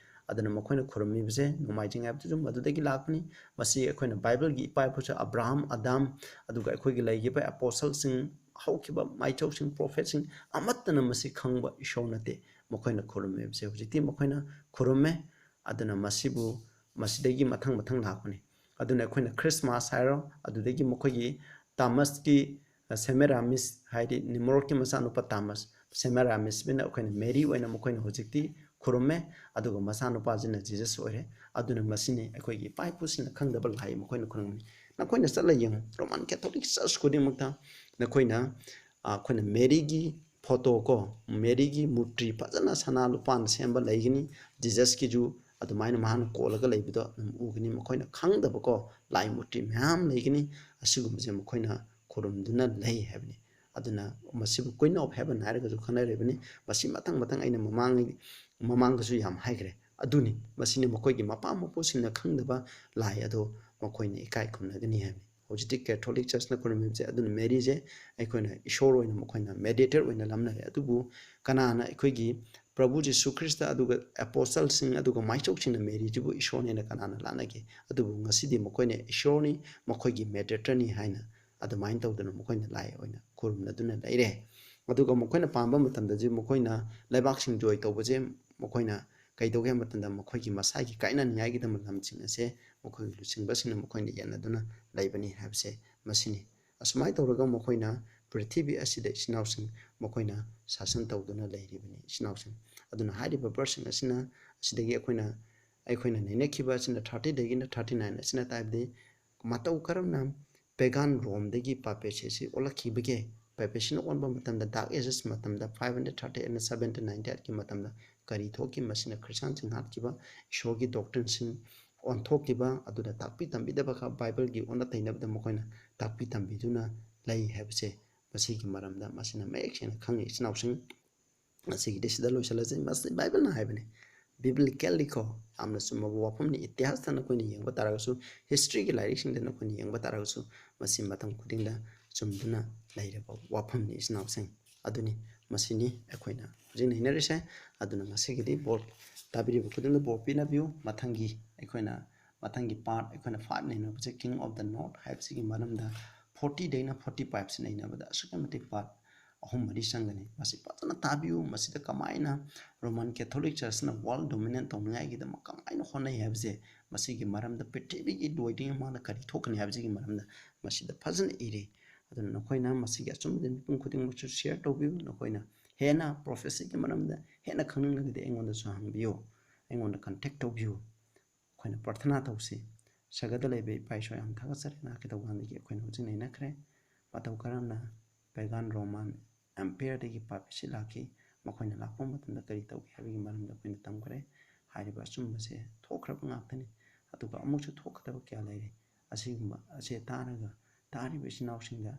ꯑꯗꯨꯅ ꯃꯈꯣꯏꯅ ꯈꯨꯔꯨꯝꯃꯤꯕꯁꯦ ꯅꯣꯡꯃꯥꯏꯖꯤꯡ ꯍꯥꯏꯕꯗꯨꯁꯨ ꯃꯗꯨꯗꯒꯤ ꯂꯥꯛꯄꯅꯤ꯫ ꯃꯁꯤ ꯑꯩꯈꯣꯏꯅ Bibleꯒꯤ ꯏꯄꯥ ꯏꯄꯨꯁꯨ ꯑꯕ꯭ꯔꯥꯍꯝ, ꯑꯗꯥꯝ, ꯑꯗꯨꯒ ꯑꯩꯈꯣꯏꯒꯤ ꯂꯩꯈꯤꯕ apostleꯁꯤꯡ, ꯍꯧꯈꯤꯕ ꯃꯥꯏꯆꯧꯁꯤꯡ, prophetꯁꯤꯡ ꯑꯃꯠꯇꯅ ꯃꯁꯤ ꯈꯪꯕ ꯏꯁꯣꯔ ꯅꯠꯇꯦ꯫ ꯃꯈꯣꯏꯅ ꯈꯨꯔꯨꯝꯃꯤꯕꯁꯦ ꯍꯧꯖꯤꯛꯇꯤ ꯃꯈꯣꯏꯅ ꯈꯨꯔꯨꯝꯃꯦ꯫ ꯑꯗꯨꯅ ꯃꯁꯤꯕꯨ, ꯃꯁꯤꯗꯒꯤ ꯃꯊꯪ ꯃꯊꯪ ꯂꯥꯛꯄꯅꯤ꯫ ꯑꯗꯨꯅ ꯑꯩꯈꯣꯏꯅ Christmas ꯍꯥꯏꯔꯣ, ꯑꯗꯨꯗꯒꯤ ꯃꯈꯣꯏꯒꯤ Tamusꯀꯤ, ꯑ, Semiramis ꯍꯥꯏꯗꯤ Nimrodꯀꯤ ꯃꯆꯥꯅꯨꯄꯥ Tamus, Semiramisꯕꯨꯅ ꯑꯩꯈꯣꯏꯅ Mary ꯑꯣꯏꯅ ꯃꯈꯣꯏꯅ ꯍꯧꯖꯤꯛꯇꯤ ꯈꯨꯔꯨꯝꯃꯦ, ꯑꯗꯨꯒ ꯃꯆꯥꯅꯨꯄꯥꯁꯤꯅ Jesus ꯑꯣꯏꯔꯦ꯫ ꯑꯗꯨꯅ ꯃꯁꯤꯅꯤ ꯑꯩꯈꯣꯏꯒꯤ ꯏꯄꯥ ꯏꯄꯨꯁꯤꯡꯅ ꯈꯪꯗꯕ ꯂꯥꯏ ꯃꯈꯣꯏꯅ ꯈꯨꯔꯨꯝꯃꯤ꯫ ꯅꯈꯣꯏꯅ ꯆꯠꯂ ꯌꯦꯡꯉꯨ, Roman Catholic Church ꯈꯨꯗꯤꯡꯃꯛꯇ ꯅꯈꯣꯏꯅ, ꯑ, ꯑꯩꯈꯣꯏꯅ Maryꯒꯤ photo ꯀꯣ, Maryꯒꯤ ꯃꯨꯔꯇꯤ ꯐꯖꯅ ꯁꯅꯥ ꯂꯨꯄꯥꯅ ꯁꯦꯝꯕ ꯂꯩꯒꯅꯤ, Jesusꯀꯤꯁꯨ ꯑꯗꯨꯃꯥꯏꯅ ꯃꯍꯥꯛꯅ ꯀꯣꯜꯂꯒ ꯂꯩꯕꯗꯣ ꯑꯗꯨꯝ ꯎꯒꯅꯤ꯫ ꯃꯈꯣꯏꯅ ꯈꯪꯗꯕꯀꯣ ꯂꯥꯏ ꯃꯨꯔꯇꯤ ꯃꯌꯥꯝ ꯂꯩꯒꯅꯤ꯫ ꯑꯁꯤꯒꯨꯝꯕꯁꯦ ꯃꯈꯣꯏꯅ ꯈꯨꯔꯨꯝꯗꯨꯅ ꯂꯩ ꯍꯥꯏꯕꯅꯤ꯫ ꯑꯗꯨꯅ ꯃꯁꯤꯕꯨ Queen of Heaven ꯍꯥꯏꯔꯒꯁꯨ ꯈꯪꯅꯔꯤꯕꯅꯤ꯫ ꯃꯁꯤ ꯃꯊꯪ ꯃꯊꯪ ꯑꯩꯅ ꯃꯃꯥꯡ, ꯃꯃꯥꯡꯗꯁꯨ ꯌꯥꯝ ꯍꯥꯏꯈ꯭ꯔꯦ꯫ ꯑꯗꯨꯅꯤ, ꯃꯁꯤꯅꯤ ꯃꯈꯣꯏꯒꯤ ꯃꯄꯥ ꯃꯄꯨꯁꯤꯡꯅ ꯈꯪꯗꯕ ꯂꯥꯏ ꯑꯗꯣ ꯃꯈꯣꯏꯅ ꯏꯀꯥꯏ ꯈꯨꯝꯅꯒꯅꯤ ꯍꯥꯏꯕꯅꯤ꯫ ꯍꯧꯖꯤꯛꯇꯤ ꯀꯦꯊꯣꯂꯤꯛ ꯆꯔꯆꯅ ꯈꯨꯔꯨꯝꯃꯤꯕꯁꯦ꯫ ꯑꯗꯨꯅ ꯃꯦꯔꯤꯁꯦ ꯑꯩꯈꯣꯏꯅ ꯏꯁꯣꯔ ꯑꯣꯏꯅ ꯃꯈꯣꯏꯅ ꯃꯦꯗꯤꯌꯦꯇꯔ ꯑꯣꯏꯅ ꯂꯝꯅꯔꯦ꯫ ꯑꯗꯨꯕꯨ ꯀꯅꯥꯅ ꯑꯩꯈꯣꯏꯒꯤ ꯄ꯭ꯔꯚꯨ ꯖꯤꯁꯨ ꯈ꯭ꯔꯤꯁꯇ ꯑꯗꯨꯒ ꯑꯦꯄꯣꯁꯇꯜꯁꯤꯡ ꯑꯗꯨꯒ ꯃꯥꯏꯆꯧꯁꯤꯡꯅ ꯃꯦꯔꯤꯁꯤꯕꯨ ꯏꯁꯣꯔꯅꯦꯅ ꯀꯅꯥꯅ ꯂꯥꯠꯅꯒꯦ? ꯑꯗꯨꯕꯨ ꯉꯁꯤꯗꯤ ꯃꯈꯣꯏꯅ ꯏꯁꯣꯔꯅꯤ, ꯃꯈꯣꯏꯒꯤ ꯃꯦꯗꯤꯌꯦꯇꯔꯅꯤ ꯍꯥꯏꯅ ꯑꯗꯨꯃꯥꯏꯅ ꯇꯧꯗꯅ ꯃꯈꯣꯏꯅ ꯂꯥꯏ ꯑꯣꯏꯅ ꯈꯨꯔꯨꯝꯅꯗꯨꯅ ꯂꯩꯔꯦ꯫ ꯑꯗꯨꯒ ꯃꯈꯣꯏꯅ ꯄꯥꯝꯕ ꯃꯇꯝꯗꯗꯤ ꯃꯈꯣꯏꯅ ꯂꯩꯕꯥꯛꯁꯤꯡ ꯖꯣꯏ ꯇꯧꯕꯁꯦ ꯃꯈꯣꯏꯅ ꯀꯩꯗꯧꯒꯦ ꯍꯥꯏꯕ ꯃꯇꯝꯗ ꯃꯈꯣꯏꯒꯤ ꯃꯁꯥꯒꯤ ꯀꯥꯏꯅꯅꯤꯡꯉꯥꯏꯒꯤꯗꯃꯛ ꯂꯝꯁꯤꯡ ꯑꯁꯦ ꯃꯈꯣꯏꯒꯤ ꯂꯨꯆꯤꯡꯕꯁꯤꯡꯅ ꯃꯈꯣꯏꯅ ꯌꯦꯟꯅꯗꯨꯅ ꯂꯩꯕꯅꯤ ꯍꯥꯏꯕꯁꯦ ꯃꯁꯤꯅꯤ꯫ ꯑꯁꯨꯃꯥꯏꯅ ꯇꯧꯔꯒ ꯃꯈꯣꯏꯅ ꯄ꯭ꯔꯤꯊꯤꯕꯤ ꯑꯁꯤꯗ ꯏꯆꯤꯟ ꯏꯅꯥꯎꯁꯤꯡ ꯃꯈꯣꯏꯅ ꯁꯥꯁꯟ ꯇꯧꯗꯨꯅ ꯂꯩꯔꯤꯕꯅꯤ ꯏꯆꯤꯟ ꯏꯅꯥꯎꯁꯤꯡ꯫ ꯑꯗꯨꯅ ꯍꯥꯏꯔꯤꯕ ꯚꯔꯁꯁꯤꯡ ꯑꯁꯤꯅ ꯑꯁꯤꯗꯒꯤ ꯑꯩꯈꯣꯏꯅ ꯑꯩꯈꯣꯏꯅ ꯅꯩꯅꯈꯤꯕ ꯑꯁꯤꯅ ꯊꯥꯔꯇꯤꯗꯒꯤꯅ ꯊꯥꯔꯇꯤ ꯅꯥꯏꯟ ꯑꯁꯤꯅ ꯇꯥꯏꯕꯗꯤ ꯃꯇꯧ ꯀꯔꯝꯅ ꯄꯦꯒꯥꯟ ꯔꯣꯝꯗꯒꯤ ꯄꯥꯄꯦꯁꯤ ꯑꯁꯤ ꯑꯣꯜꯂꯛꯈꯤꯕꯒꯦ? ꯄꯥꯄꯦꯁꯤꯅ ꯑꯣꯟꯕ ꯃꯇꯝꯗ ꯗꯥꯔꯛ ꯑꯦꯖꯦꯁ ꯃꯇꯝꯗ ꯐꯥꯏꯚ ꯍꯟꯗ꯭ꯔꯦꯗ ꯊꯥꯔꯇꯤ ꯑꯩꯠꯅ ꯁꯚꯦꯟꯇꯤꯟ ꯅꯥꯏꯟꯇꯤ ꯑꯩꯠꯀꯤ ꯃꯇꯝꯗ ꯀꯔꯤ ꯊꯣꯛꯈꯤ? ꯃꯁꯤꯅ ꯈ꯭ꯔꯤꯁꯇꯥꯟꯁꯤꯡ ꯍꯥꯠꯈꯤꯕ, ꯏꯁꯣꯔꯒꯤ ꯗꯣꯛꯇ꯭ꯔꯤꯟꯁꯤꯡ ꯑꯣꯟꯊꯣꯛꯈꯤꯕ, ꯑꯗꯨꯅ ꯇꯥꯛꯄꯤ ꯇꯝꯕꯤꯗꯕ ꯈꯛ ꯕꯥꯏꯕꯜꯒꯤ ꯑꯣꯟꯅ ꯇꯩꯅꯕꯗ ꯃꯈꯣꯏꯅ ꯇꯥꯛꯄꯤ ꯇꯝꯕꯤꯗꯨꯅ ꯂꯩ ꯍꯥꯏꯕꯁꯦ ꯃꯁꯤꯒꯤ ꯃꯔꯝꯗ ꯃꯁꯤꯅ ꯃꯌꯦꯛ ꯁꯦꯡꯅ ꯈꯪꯉꯤ ꯏꯆꯤꯟ ꯏꯅꯥꯎꯁꯤꯡ꯫ ꯉꯁꯤꯒꯤꯗꯤ ꯁꯤꯗ ꯂꯣꯏꯁꯤꯜꯂꯁꯤ꯫ ꯃꯁꯤ ꯕꯥꯏꯕꯜꯅ ꯍꯥꯏꯕꯅꯤ꯫ ꯕꯤꯕ꯭ꯂꯤꯀꯦꯜꯂꯤꯀꯣ ꯌꯥꯝꯅ ꯆꯨꯝꯃꯕ ꯋꯥꯐꯝꯅꯤ꯫ ꯏꯇꯤꯍꯥꯁꯇ ꯅꯈꯣꯏꯅ ꯌꯦꯡꯕ ꯇꯥꯔꯒꯁꯨ, ꯍꯤꯁꯇ꯭ꯔꯤꯒꯤ ꯂꯥꯏꯔꯤꯛꯁꯤꯡꯗ ꯅꯈꯣꯏꯅ ꯌꯦꯡꯕ ꯇꯥꯔꯒꯁꯨ ꯃꯁꯤ ꯃꯇꯝ ꯈꯨꯗꯤꯡꯗ ꯆꯨꯝꯗꯨꯅ ꯂꯩꯔꯕ ꯋꯥꯐꯝꯅꯤ ꯏꯆꯤꯟ ꯏꯅꯥꯎꯁꯤꯡ꯫ ꯑꯗꯨꯅꯤ ꯃꯁꯤꯅꯤ ꯑꯩꯈꯣꯏꯅ ꯍꯧꯖꯤꯛ ꯅꯩꯅꯔꯤꯁꯦ꯫ ꯑꯗꯨꯅ ꯉꯁꯤꯒꯤꯗꯤ ꯕꯣꯔ ꯇꯥꯕꯤꯔꯤꯕ ꯈꯨꯗꯤꯡꯗ ꯕꯣꯔ ꯄꯤꯅꯕꯤꯌꯨ꯫ ꯃꯊꯪꯒꯤ ꯑꯩꯈꯣꯏꯅ ꯃꯊꯪꯒꯤ ꯄꯥꯔꯠ ꯑꯩꯈꯣꯏꯅ ꯐꯥꯏꯚ ꯅꯩꯅꯕꯁꯦ ꯀꯤꯡ ꯑꯣꯐ ꯗ ꯅꯣꯔꯠ ꯍꯥꯏꯕꯁꯤꯒꯤ ꯃꯔꯝꯗ ꯐꯣꯔꯇꯤꯗꯩꯅ ꯐꯣꯔꯇꯤ ꯐꯥꯏꯚꯁꯤ ꯅꯩꯅꯕꯗ ꯑꯁꯨꯛꯀꯤ ꯃꯇꯤꯛ ꯄꯥꯔꯠ ꯑꯍꯨꯝ ꯃꯔꯤ ꯆꯪꯒꯅꯤ꯫ ꯃꯁꯤ ꯐꯖꯅ ꯇꯥꯕꯤꯌꯨ꯫ ꯃꯁꯤꯗ ꯀꯃꯥꯏꯅ ꯔꯣꯃꯟ ꯀꯦꯊꯣꯂꯤꯛ ꯆꯔꯆꯅ ꯋꯥꯔꯜ ꯗꯣꯃꯤꯅꯦꯠ ꯇꯧꯅꯤꯡꯉꯥꯏꯒꯤꯗꯃꯛ ꯀꯃꯥꯏꯅ ꯍꯣꯠꯅꯩ ꯍꯥꯏꯕꯁꯦ, ꯃꯁꯤꯒꯤ ꯃꯔꯝꯗ ꯄ꯭ꯔꯤꯊꯤꯕꯤꯒꯤ ꯂꯣꯏꯗ꯭ꯔꯤꯉꯩ ꯃꯃꯥꯡꯗ ꯀꯔꯤ ꯊꯣꯛꯀꯅꯤ ꯍꯥꯏꯕꯁꯤꯒꯤ ꯃꯔꯝꯗ ꯃꯁꯤꯗ ꯐꯖꯅ ꯏꯔꯤ꯫ ꯑꯗꯨꯅ ꯅꯈꯣꯏꯅ ꯃꯁꯤꯒꯤ ꯑꯆꯨꯝꯕꯗ ꯃꯤꯄꯨꯝ ꯈꯨꯗꯤꯡꯃꯛꯁꯨ ꯁꯤꯌꯔ ꯇꯧꯕꯤꯌꯨ꯫ ꯅꯈꯣꯏꯅ ꯍꯦꯟꯅ ꯄ꯭ꯔꯣꯐꯦꯁꯤꯒꯤ ꯃꯔꯝꯗ ꯍꯦꯟꯅ ꯈꯪꯅꯤꯡꯂꯒꯗꯤ ꯑꯩꯉꯣꯟꯗꯁꯨ ꯍꯪꯕꯤꯌꯨ, ꯑꯩꯉꯣꯟꯗ ꯀꯟꯇꯦꯛ ꯇꯧꯕꯤꯌꯨ꯫ ꯑꯩꯈꯣꯏꯅ ꯄ꯭ꯔꯊꯅꯥ ꯇꯧꯁꯤ꯫ ꯁꯔꯒꯗ ꯂꯩꯕ ꯏꯄꯥ ꯏꯁꯣꯔ, ꯌꯥꯝ ꯊꯥꯒꯠꯆꯔꯤ ꯅꯍꯥꯛꯀꯤ ꯊꯧꯖꯥꯜꯗꯒꯤ ꯑꯩꯈꯣꯏꯅ ꯍꯧꯖꯤꯛ ꯅꯩꯅꯈ꯭ꯔꯦ꯫ ꯃꯇꯧ ꯀꯔꯝꯅ ꯄꯦꯒꯥꯟ ꯔꯣꯃꯥꯟ ꯑꯦꯝꯄꯤꯌꯔꯗꯒꯤ ꯄꯥꯄꯤꯁꯤ ꯂꯥꯛꯈꯤ, ꯃꯈꯣꯏꯅ ꯂꯥꯛꯄ ꯃꯇꯝꯗ ꯀꯔꯤ ꯇꯧꯈꯤ ꯍꯥꯏꯕꯒꯤ ꯃꯔꯝꯗ ꯑꯩꯈꯣꯏꯅ ꯇꯝꯈ꯭ꯔꯦ꯫ ꯍꯥꯏꯔꯤꯕ ꯑꯆꯨꯝꯕꯁꯦ ꯊꯣꯛꯈ꯭ꯔꯕ ꯉꯥꯛꯇꯅꯤ, ꯑꯗꯨꯒ ꯑꯃꯨꯛꯁꯨ ꯊꯣꯛꯀꯗꯕ ꯀꯌꯥ ꯂꯩꯔꯤ꯫ ꯑꯁꯤꯒꯨꯝꯕ ꯑꯁꯦ ꯇꯥꯔꯒ ꯇꯥꯔꯤꯕ ꯏꯆꯤꯟ ꯏꯅꯥꯎꯁꯤꯡꯗ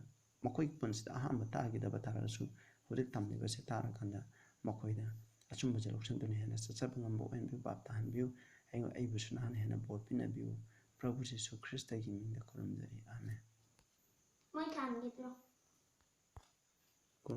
ꯃꯈꯣꯏꯒꯤ ꯄꯨꯟꯁꯤꯗ ꯑꯍꯥꯟꯕ ꯇꯥꯈꯤꯗꯕ ꯇꯥꯔꯒꯁꯨ ꯍꯧꯖꯤꯛ ꯇꯝꯂꯤꯕꯁꯦ ꯇꯥꯔꯀꯥꯟꯗ ꯃꯈꯣꯏꯗ ꯑꯆꯨꯝꯕꯁꯦ ꯂꯧꯁꯤꯟꯗꯨꯅ ꯍꯦꯟꯅ ꯆꯠꯆꯕ ꯉꯝꯕ ꯑꯣꯏꯍꯟꯕꯤꯌꯨ, ꯚꯥꯞ ꯇꯥꯍꯟꯕꯤꯌꯨ꯫ ꯑꯩ-, ꯑꯩꯕꯨꯁꯨ ꯅꯍꯥꯟ ꯍꯦꯟꯅ ꯕꯣꯔ ꯄꯤꯅꯕꯤꯌꯨ꯫ ꯄ꯭ꯔꯚꯨ ꯖꯤꯁꯨ ꯈ꯭ꯔꯤꯁꯇꯒꯤ ꯃꯤꯡꯗ ꯈꯨꯔꯨꯝꯖꯔꯤ꯫ ꯑꯥꯃꯦꯟ꯫ ꯃꯣꯏ ꯊꯥꯟꯈꯤꯗ꯭ꯔꯣ? ꯀꯣ?